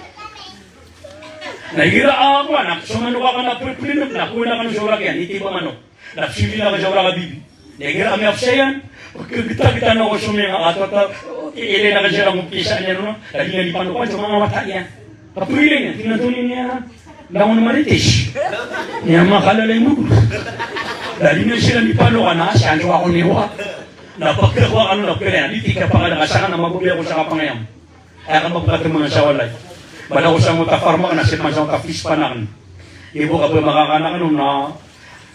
Na igira a kowan, na so manok akn na pepelindep, na kowan akn so orak iyan, itiba manok. Na pesiwil akn sa orak a bibi. Na igira a miyapesa iyan, pekegitagita na ko so miyanga, ato, ato, ilay na akn siran ko pisa niyan, no? Na di niyan di panokan so manga wata iyan. Kapegilay niyan, tig iyan a toni niyan, langon marites. Niyan makalalay mo. Na di niyan siran di panokan, na siyan so ako niwa. Na pagkakowa kano na pagkakowa, di tig iyan a pakada ka sakn na magobi ako sa kapangayam. Aya ka mapakatmang sa walay. Bala ko sa ngota farmak na sipan sa ngota fispan akn. Ibo ka ba makakana kano na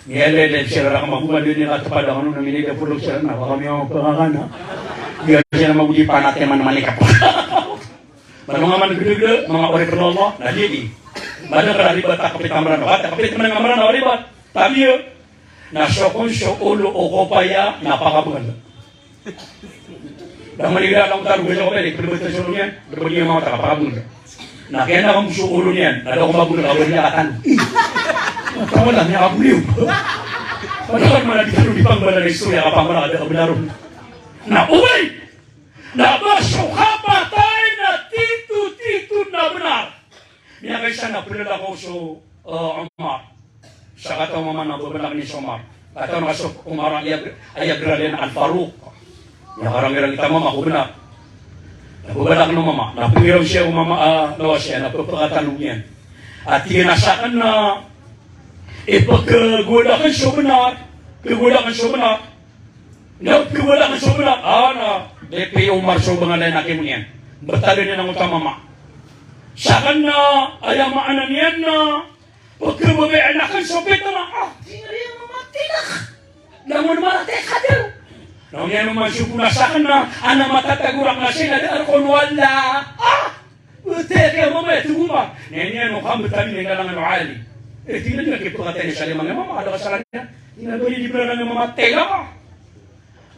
miyalele sira raka mabukan dini ka tpada kano na minida pulog sira na baka miyaw pangakana. Iya sira magudi panate man manikap. Bala nga man gedegde, manga oripn o Allah, na didi. Bala ka ribat a kapit a Mranaw. Bata kapit man a Mranaw ribat. Tabiya. Na so kon so olo o kopaya na pakabgala. Da man igira a tano gaja ko pwede, pwede ba ito sa olo niyan? Da ba niyan mawata ka, pakabunda. Na kaya na kamuso olo niyan, na da ko mabunda ka, wala niya katan. Matawa lang niya kabuliw. Padahal man a di tano di pangbala na istorya, kapamala ka da ka benda ron. Na, oway! Na ba so kapatay na tito-tito na benar. Miyakaisa na plalakaw so, eh, Omar. Sakataw mambo na babala akn i so Omar. Kataw na ka so Omar a aya, aya grade niyan Al-Faruq. Miyakarangirang i ta mama ko benar. Na babala akn o mama. Na pengiraw siya o mama, ah, lawas iyan, na pepakatanog iyan. A tig iyan a sakn na ipekegowad akn so benar. Kegowad akn so benar. Na kewala ka so bala, ana, D P Omar so bangalan a kimo niyan. Betadan iyan angkoto a mama. Sakn na, aya maana niyan na, pekebebay akn so pitna, ah, di nga riyan mamatilak. Langon maratik ka daw. Na oniyan o man so pona sakn na, ana matatago rakn a sii na da rkon wala. Ah! Wata ka mamaya tig o Omar. Na iniyan o kambetad iyan i kalangan o Ali. Eh, tig iyan a kipekatay niyan sa lima nga mama, ada ka sa kaniyan. Tig iyan a bali di bala nga mama tega.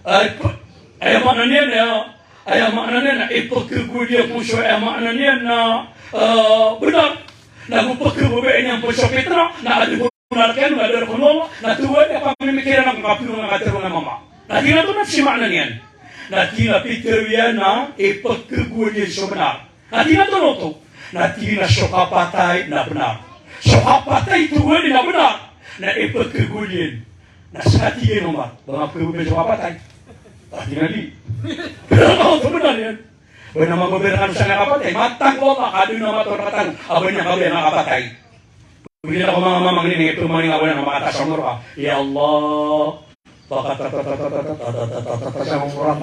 Ay, p-, ay, maana niyan na, Aya maana niyan na ipkhagowad iyan pn so, aya maana niyan na, eh, bnar. Na go pkhababayaan iyan pn so pitna, na adn ko na rkano, na da rkano, na towa iyan a pamimikiran a kapiro na katharo na mama. Na tig iyan oto na sii maana niyan. Na tig iyan a pitharo iyan na ipkhagowad iyan so bnar. Na tig iyan oto na oto. Na tig iyan a so kapatay na bnar. So kapatay towa iyan na bnar. Na ipkhagowad iyan. Na ska tig iyan o Omar, ba nga pkhababayaan so kapatay? Ba tig iyan a di. Bnar, oto bnar iyan. Ba na mababaya rkano sangkai a kapatay? Matang ko Allah, ka da a matharo rktano a ba niyan kababayaan a kapatay. Oway, ino ko manga mama ngini, ipmangni nga ko na makataas a omor ka. Ya Allah. Pakataas a omor ka.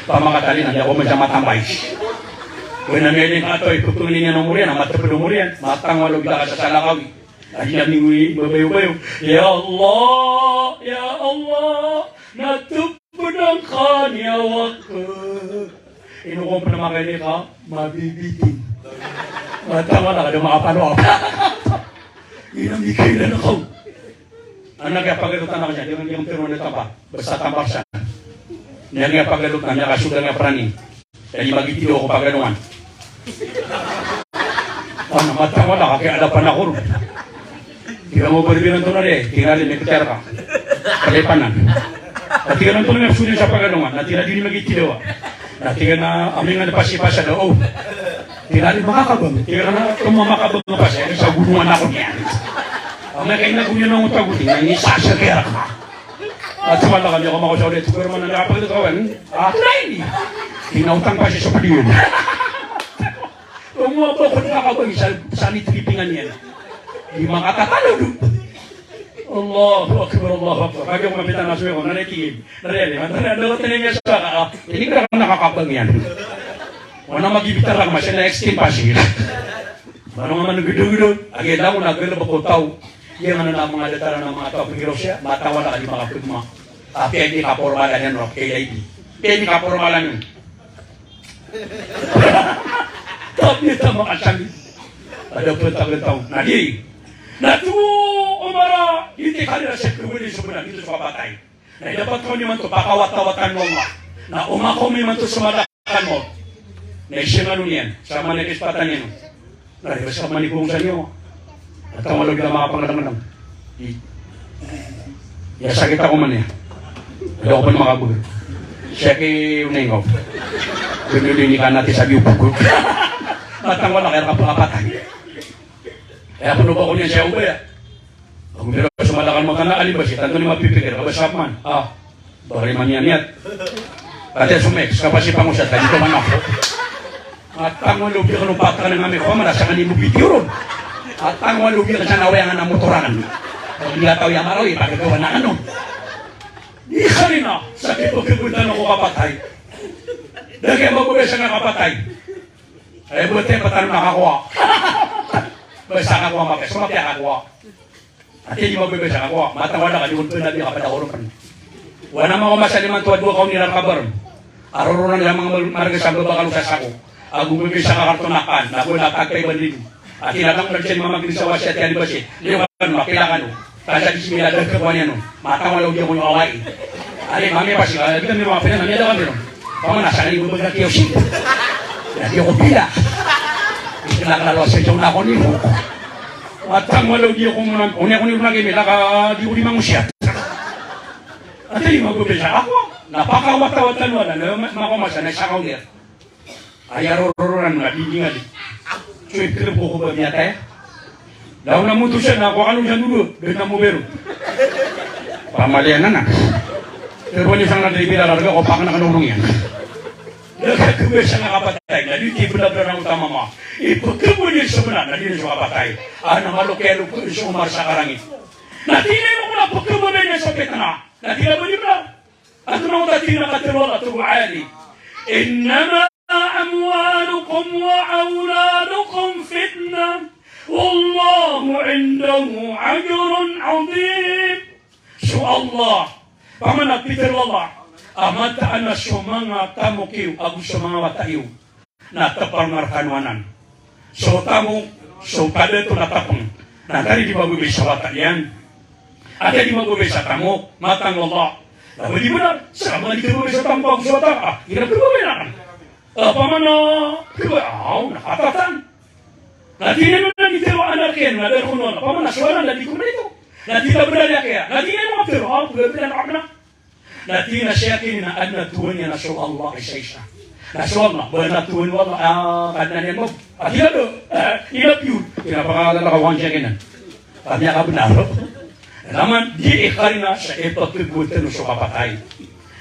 Pamakatalina, di ako man siya matambay. Oway, na miyaling ka to, ipmangni niyan a omor iyan, a matpd a omor iyan. Matang walo bida ka sa salakawi. Adi na mingwi, babayo-bayo. Ya Allah, ya Allah, na tpd angkaniya wak. Ino ko pn a makailay ka, mabibitin. Matang wala ka da makapalo. Ino mikailan ako. Anak iyan pagalotan ako niyan, di man, di man tiro na tamba. Basta tambar siya. Niyan iyan pagalotan, niyan kasoda niyan prani. Aya di magitidawa ko pagadongan. Ana, matang wala ka, kiyaadapan ako ron. Tig iyan a, "Mo, barbir antonaa di?" Tig iyan a, "Di, may kutiar ka." Kalipanan. Na tig iyan a, "Antonaa i sold iyan sa pagadongan?" Na tig iyan a, "Di niyan magitidawa." Na tig iyan a, "Amingan a pasipasa daw." O. Tig iyan a, "Di makakabang." Tig iyan a, "Tomo makabang a pasi, aya sa gonongan ako niyan." Amay ka inago niyan a oto a goti, na inisasa kiyarak. At sa wala kami ako makausap ulit. Siguro man na nakapagod ka, wan. Ah, try ni. Kinautang pa siya sa padiyon. Kung mo ako, kung nakabang sa, sa nitripingan niyan. Di makatatalo doon. Allahu Akbar, Allahu Akbar. Kaya ko mapita na suwe ko, nanay tigil. Nanay, nanay, nanay, nanay, nanay, nanay, nanay, nanay, nanay, nanay, nakakabang iyan. Wana magibitara ka, masya na extreme pa siya. Mano nga man gdogdo, agi langon a galbk o taw. Iya nga na manga datar a manga taw a pgiraw siya, matawala ka di makapgma. Apiya di kapormalan iyan, oke, iya di. Apiya di kapormalan iyan. Tapi tama ka sami. Ada pn taw. Na di. Na to, Omar, di ti kalira siya kawili so bnar, di to so kapatay. Na dapat kami imanto pakawatawatan o Allah. Na omakaw mi imanto so malakal mawt. Na isa ngano niyan, sa manay kispatan iyan. Na di ba sa manay kong sa niyo? At ang wala kita makapangadang-adang. I-, ya, sakit ako man ya. Ada ko pa na makabul. Siya ki unay ko. Gano'n din ikan natin sa biyo bukod. At ang wala kaya kapatay. Kaya puno ba ko niyan siya ubaya? Ago pira so malakal mawt a alim basi, tanto niyan mapipikir, ka ba siya man. Ah, bari man iyan niyat. Ati a somek, ska pasi pangosat, ka di ko man ako. At ang walo biya kano patakan ng ami ko, mana sa kani mo bitiyo ron. At ang walo biya ka sa nawayangan a motoran. Pag di ataw iya maraw, ipagagawa na kano. Di kanina, sa kipagkagutan ako kapatay. Dagi ang magbabay sa nga kapatay. Ay, buti, patano nakakuha. Basta kakuha, mapes, mapes, kakuha. Ati di mabebes ako, matawad ka, di ko pn a di ka pd a korban. Wana mako masa di man to a dowa ka oni rka bar. Aroronan sa manga mar-, marga sa baba kano sa sako. Ago bebes sa kakarton akan, na bo na tagpay bandin. Ati na kang nagsen mamagin sa wasi ati a di basi. Di ko kano, makila kano. Tasa di simila da ka kwan iyan on. Matawad o di ako nyo awai. Ati mami pasi, ah, di kami mga pina, mami ada kami ron. Paman, asa ka di ko bebes na kiyosi. Ya, di ko pila. Di ko na kalalo sa jaw na ako ni mo. Matang wala o di ako muna, o niya ko ni muna kimi, laka di ko di mangusiyat. Ati di magbabay sa ako, na pakawatawatan wala, na ma-, makomasa, na isa ka ulir. Aya rororan nga, di di nga di. So, ikrib ko ko ba miyatay? Daw na mutusan na ako, ano siya dulo, doon na mo bero. Pamalian na na. Pero wala isang nadali bilararga ko, pakan na kanurong yan. Nagkakabay sa nga kapatay, na di ti bla-bla na utama ma. Ipagkabay niya sa mena, na di na sa kapatay. Ah, na malok kaya loko sa Umar sa karangit. Na di na yung mga pagkabay niya sa petana. Na di na ba di bla? Ato na uta di na katero Allah Ta'ala. Innama amwalukum wa awladukum fitnah. Wallahu indahu ajrun azim. So Allah, paman a pitero o Allah, a mataan a so manga tamok iyo ago so manga wata iyo na tepang rkano anan. So tamok, so kadato na tepang. Na kari di mababay sa wata iyan. Ati di mababay sa tamok, matang o Allah. Na ba di benar, sa manga di kababay sa tamok ago so wata, ah, di na kababay na kan. Opama na, kaba, aw, na katatan. Na tig iyan a mitharo a anak iyan, na da roo on, opama na so anak na di ko marito. Na tig iyan a bnar iyan kiya. Na tig iyan a maptharo, aw, pgabnar a kna. Na tig iyan a siya kini na adn a tohan iyan na so Allah a isa-isa. Na so Allah, ba adn a tohan o Allah, ah, Kadnan iyan mo. A tig iyan a, eh, ina piyo. Ina pakalalakawan siya kini. Kami a kabnar. Taman, di ikarina sa ipakagowad tano so kapatay.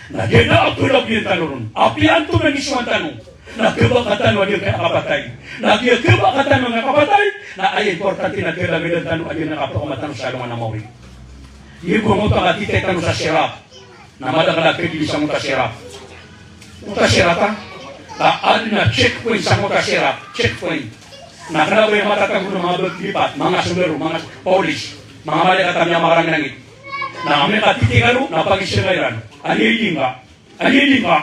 Na di na a palabiyan tano ron. Apiya antonaa i isowan tano. Na kaba ka tano a di kaya kapatay. Na di kaba ka tano a kapatay. Na aya importante na kalagadan tano a di na kapakaoma tano sa alongan a maori. Iyan bo a mapakatitay tano sa sirat. Na madakl a kagili sa mota sirat. Mota sirat, a? Ka adn a checkpoint sa mota sirat. Checkpoint. Na kna ba iyan matatago na manga bag lipat, manga sondaro, manga polis, manga malaikat a miyamakarangirangit. Na amay ka titikaw, na pagisnga iran. Ani I D ngka? Ani I D ngka?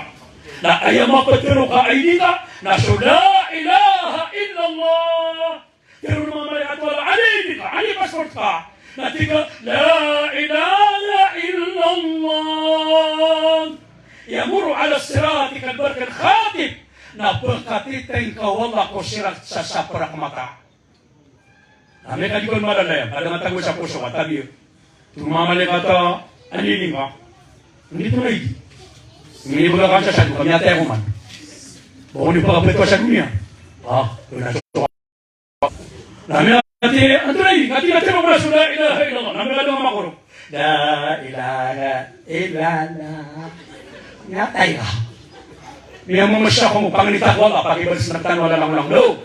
Na aya maptharo ka I D ngka, na so la ilaha illallah. Tharo o manga malaikat o Allah, ani I D ka, ani passport ka. Na tig ka, la ilaha illallah. Yamurru ala sirati kal barqil khatif. Na pkatitay ngka o Allah ko sirat sa saprak mata. Na amay ka di ko malalayan, ka da matago sa poso ka, tabiya. Tig o manga malaikat a, ani I D ngka? Andi tonaa i I D? Minibgay ka sa sado, ka miyatay ako man. Ba ko di pakapeto sa doniya. Ah, kena so Na miyatay, antonaa i, na tig iyan a tero ko na so la ilaha illallah. Na miyatay a makorok. La ilaha illallah. Miyatay ka. Miyamamasa ko mo, pangni ta ko Allah, pakibalas na tano a langolangon.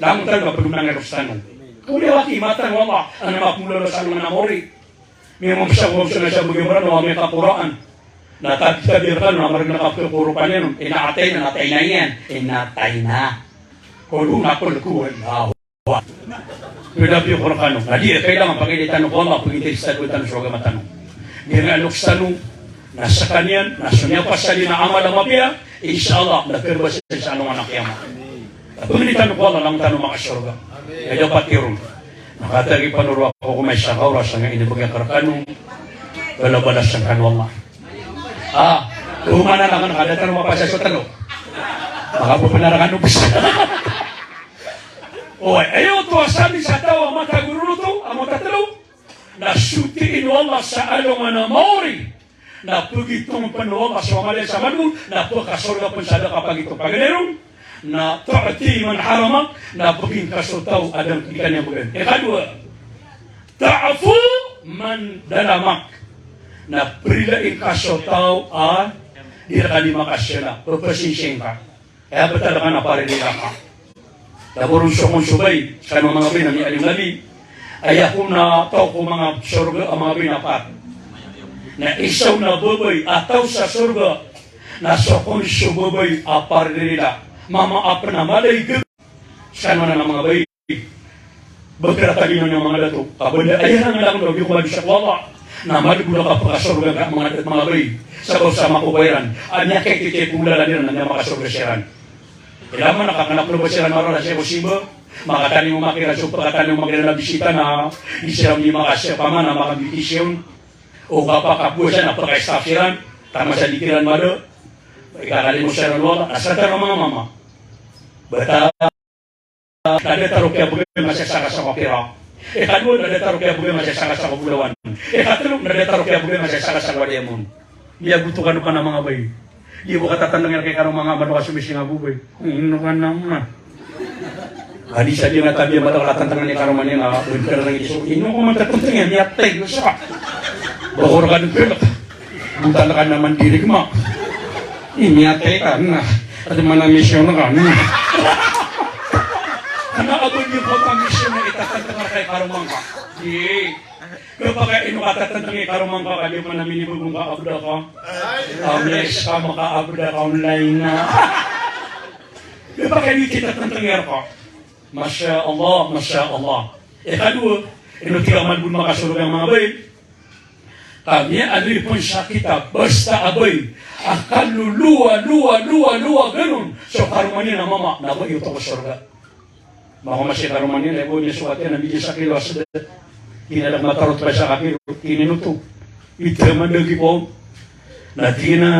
Langon tano a pagmangirok sa tano. Kawli a waki, matan o Allah, ana makumulala sa alongan a maori. Miyamamsa ko, miyamamsa na sa bagi mrano, amay ka Qur'an. Na tabi-tabi rkano, na margn a kapkoropan iyan, inna a'tayna, na atayna iyan, inna atayna. Qul, na qul huwallahu ahad. Pd a piyo ko rkano. Na di, kailangan pakailay tano ko Allah, pagintay sa tano so agama tano. Di nga luksan tano, na skaniyan, na so miyapasad iyan a amal a mapiya, insha Allah, na karbasa sa alongan a qiyamah. Pangni tano ko Allah, langon tano makasorga. Aya dapat iron. Na katii pn o roo ako ko masa ka oras a inibgay ko rkano. Balabalasan kano o Allah. Ah, oman anan ka da tano mapasad so tano. Makapopnar kano bs. Oway, aya oto a sabi sa taw a matagororoto, a matatlo. Na sotiin o Allah sa alongan a maori. Na pagitong pn o Allah so amal iyan sa malbod, na pkasorga pn sa da kapagitong. Paganay ron, na tu'ti man haramak, na pagingka so taw a da ngka di kaniyan bgan. Ikadowa, ta'fu man dalamak, na prilaan ka so taw a di rka di makasala, ppasinsiya ngka. Aya btad ka na paririla ka. Taboron so kon so bai, skano manga bai na miyalim nabi. Aya kon a taw ko manga sorga a manga bai na pat. Na isa on a babay a taw sa sorga. Na so kon so babay a paririla. Mama a pn a malay gag. Skano na manga bai. Bkra tagino niyan manga dato. Kabanda aya na ngala ko di ko mabisa ko Allah. Na malbod a kapakasorga ka manga dato, manga bai. Sabap sa makokoy ran. Anya kay kay kay ko lalan iran na makasorga siran. Ilay man a kakna ko ba siran marala siya ko simba. Makatanim o makiran so pakatanim o makiran a bisita na di siran di makasiya pamana makabiti siyon. O kapakapuasa na pakaistaf siran. Taman sa di kiran mada. Ikakalimos siran o Allah. Asar tano manga mama. Bata Na datar o kiyabgay a masasaka sa kapira. Ikadowa, na datar o kiyabgay a masasaka sa kabolawan. Ikatlo, na datar o kiyabgay a masasaka sa kadiamon. Miyagoto kano pn a manga bai. Di bo katatandang iyan kay kano manga mano ka so mising a bo bai. Ino ka na ma. Adi sa di na tabi a mata katatandang iyan kano mani na bntar na iso. Ino ko matatandang iyan, miyatay ko sa. Bakor ka dn pelek. Buta na ka na mandirig ma. Ini atay ka na. Adi mana misyon ka na. Kna a ba di ko ta misyon na itatantang ka i karoma ngka. Di. Kapakay ino ka tatantang i karoma ngka ka di mana minibagong ka abda ka. Amles ka maka abda ka online na. Kapakay di kita tantang i rka. Masha Allah, masha Allah. Ikadowa, ino tig a malbod makasorga a manga bai. Ka miyaaloy pn sa kitab, basta a bai a kalolowa, lowa, lowa, lowa, ganon so karoma niyan a mama, na bai oto ko sorga. Mako masi karoma niyan, na ibo niyan so katiyan, na bigyan sa kilo a sda. Kinadak matarot pa sa kakilo, kininoto. Ita man dagi po. Na tig iyan a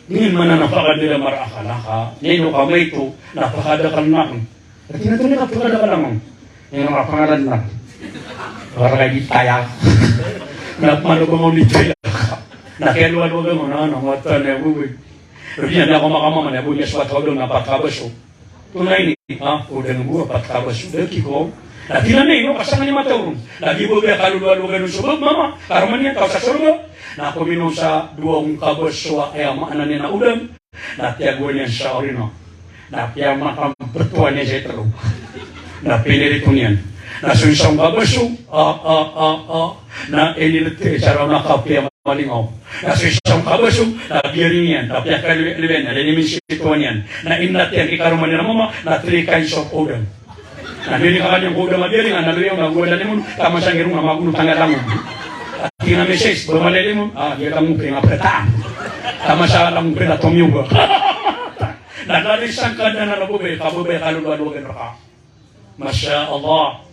Niyan man a na pakadakl a mara a kala ka, niyan o ka maito, na pakadakl aken. Ati na toni ka pakadakl aken. Niyan o ka pangaran na. Para ka di taya. Na pamano ba ngka di taya. Na kiyaloaloa ngka na, na wata na bo. Rodi na ako makamama na bo niyan so wata odang na pat ka baso. Tonaa ini, ha, odang bo a pat ka baso, da ki ko. Na tina na ino, pasangan i mata oron. Na di bo ba kaloloaloa gano so bab, mama, karoma niyan, taw sa sorga. Na kominom sa dowa ongka baso a, aya maana niyan na odang. Na tiyagoan iyan sa orina. Na piyamakampetowan iyan sa itero. Na pinirito niyan. Na so isa ongka baso, a, a, a, a. Na inilete sa rona ka piya malingaw. Na so isa ongka baso, na biyaring iyan, na piyakaliwen iyan, na linimin so itowan iyan. Na inat iyan ki karoma niyan a mama, na three kinds of odang. Na mini ka kaniyan ko odang a biyaring, na loyaw na gowa da limon, taman sa ngirong na magono tanga langon. Ati na misis, ba mala i limon, a, giya langon ki nga peta. Taman sa langon peta tomiyoga. Na lari sangkadan a babay, ka babay a kaloloaloa gano reka. Masha Allah.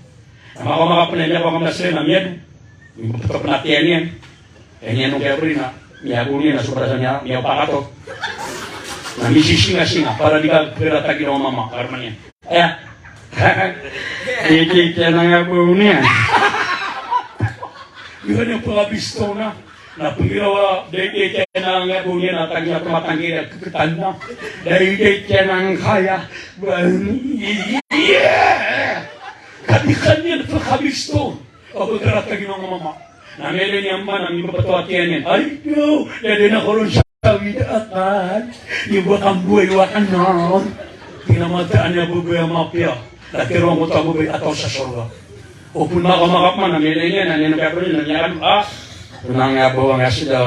Na makaoma ka pen a miyako a kamdasen a miyado. Miyapetopen a tiyan iyan. Aya niyan o kiyaberi na miyago niyan na so barasan iyan, miyapakatot. Na misisingasinga, para di ka pera tagi na mama, karoma niyan. Aya. Di, di, tiyan a nga bo niyan. Iwan iyan pakabisto na. Na pengirawa, di, di, tiyan a nga bo niyan, na tagi na tomatanggi, keketan na. Di, di, tiyan a nga kaya. Ba, iya. Kadi kaniyan pakabisto. O, begarat lagi manga mama. Na miyalay niyan man a mibabatowa tiyan iyan. Ay, yo, lalayon ako ron sa wida akal. Iyo ba kambuway wakan non. Kinamataan iyan a babay a mapiya. Na tiroon ko to a babay a taw sa sorga. O pun makaoma ka man a miyalay niyan, na niyan kaya pun niyan, na niyan kan, ah. Pun ang iya bawang iya sida,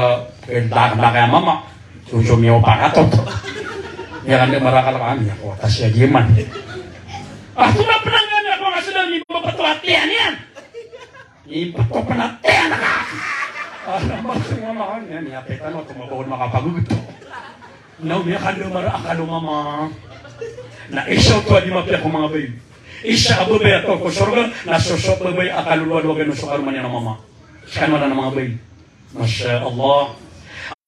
kaya baka, baka iya mama. Susu miyo pakatot. Iya kan di marakal kami, ako, tas iya giman. Ah, tonaa pen a niyan, ako nga sida, mibabatowa tiyan iyan. Ipeto pen a tiyan ka. Ala, masong mama ka niyan, iya petan o, tumabawon makapaguguto. Na o miyakandamar a akal o mama. Na isa oto a di mapiya ko manga bae. Isa a babay a taw ko sorga, na so, so babay a kaloloaloa gano so karoma niyan a mama. Sekano anan a manga bae. Masha Allah.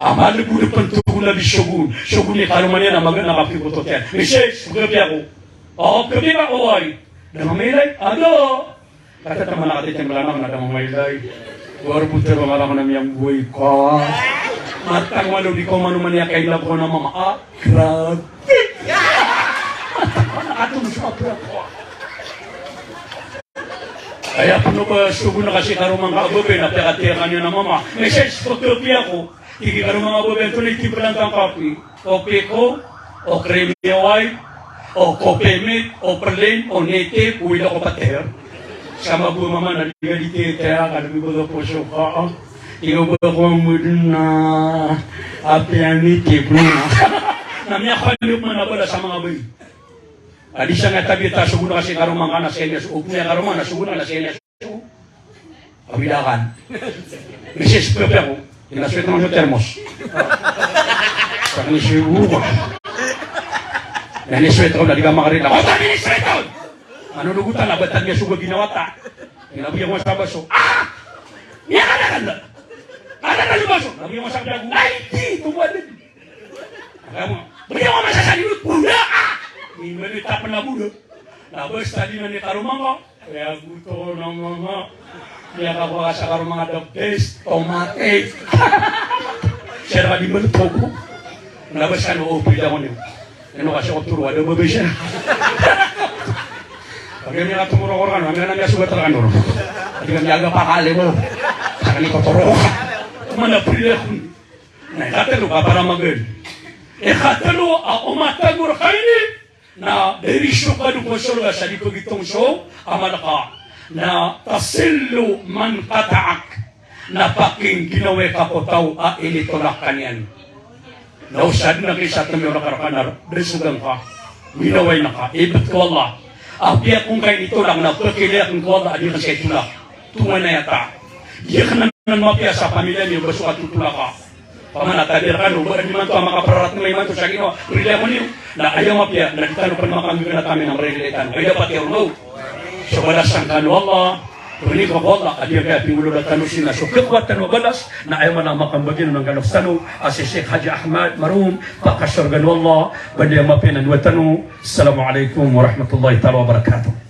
A malebod pen togo na di sogon. Sogon i karoma niyan a magaan a kapiboto tiyan. Misis, pegapiya ko. O, pegapiya ko, oway. Da mamailay? Ado. Katii taman a katii timbala na da mamailay. War buter ba ngala ko na miyambuway ka. Matang malo di ko mano man iya kailay ko na mama. Ah, grabe. Matang malo ato mo sa kapira ko. Aya peno ba sogon ka si karoma ngka a babay na piyakatiya ka niyan a mama. Misis, pegapiya ko. Tig i karoma ngka a babay, antonaa i timpelan tano a kapi? O Piko, o Creamy White, o Coffee Mate, o Plain, o Native, o wila ko pater. Sa mabo a mama na di ka di tiyaya ka, di ba ka poso ka, ah. Tig o ba ko a modena, apiya Native na. Na miyakaliyo man a bala sa manga bae. A di sangkaya tabiya ta sogon ka si karoma ngka na senior, o pn iya karoma na sogon ka na senior. Awid akan. Misis, pegapiya ko. Ina sweat man so termos. Sa ini sweat ko. Na ini sweat ko, na di ka makarin. Ako, ta ini sweat ko. Ano, nogotan a batan niya so gaginawa ta. Ina bigyan ko sa baso. Ah! Niya ka na ka na. Ano na so baso? Na bigyan ko sa baso. Ay, di, tumawad. Bigyan ko masa sa limot. Buda ka! Ini mali tapan na buda. Na basta di na ni karoma ngka. Kaya guto ko na mama. Kaya ka ko sa karoma ngka the best tomate. Siya na di mali togo. Na basta no, o, pwede ako niyo. Ino kasi ko turo, ada ba ba siya? Pag kami nga tumuro ko rano, kami nga nami asugat rano. Hindi kami aga pakali mo. Sa kami ko turo. Mana pwede ako. Na ikatlo ka para magan. Ikatlo a omatagor ka ini na diri so kadn ko sorga sa di pagitong so amal ka. Na tasillu man qata'ak. Na pakingginawi ka ko taw a initolak ka niyan. Na o sadn a kisa tamiyo raka raka na da so gangka. Minaway na ka. Ibt ko Allah. Apiya ko ngka initolak na pakilaya ko Allah a di ka sa itolak. Tonganay a ta. Di ka nan mapiya sa pamilya niyo ba so katotolak ka. Pamana tadir kano, ba di man to a makaprarat na iman to sa ginawa. Prilaya ko niyo. Na aya mapiya, na di tano pn makamigana kami na marilaya tano. Ay dapat ya Allah. So balasan kano Allah. Pangni ka ko Allah a di aya kiyatindg o Allah tano sii na so khakowa tano a balas, na aya maana a makambagi on a galaw tano a si Sheikh Haji Ahmad Maroon, pakasorgaan o Allah, ba di aya mapiya a dowa tano. Assalamu alaikum warahmatullahi taala wabarakatuh.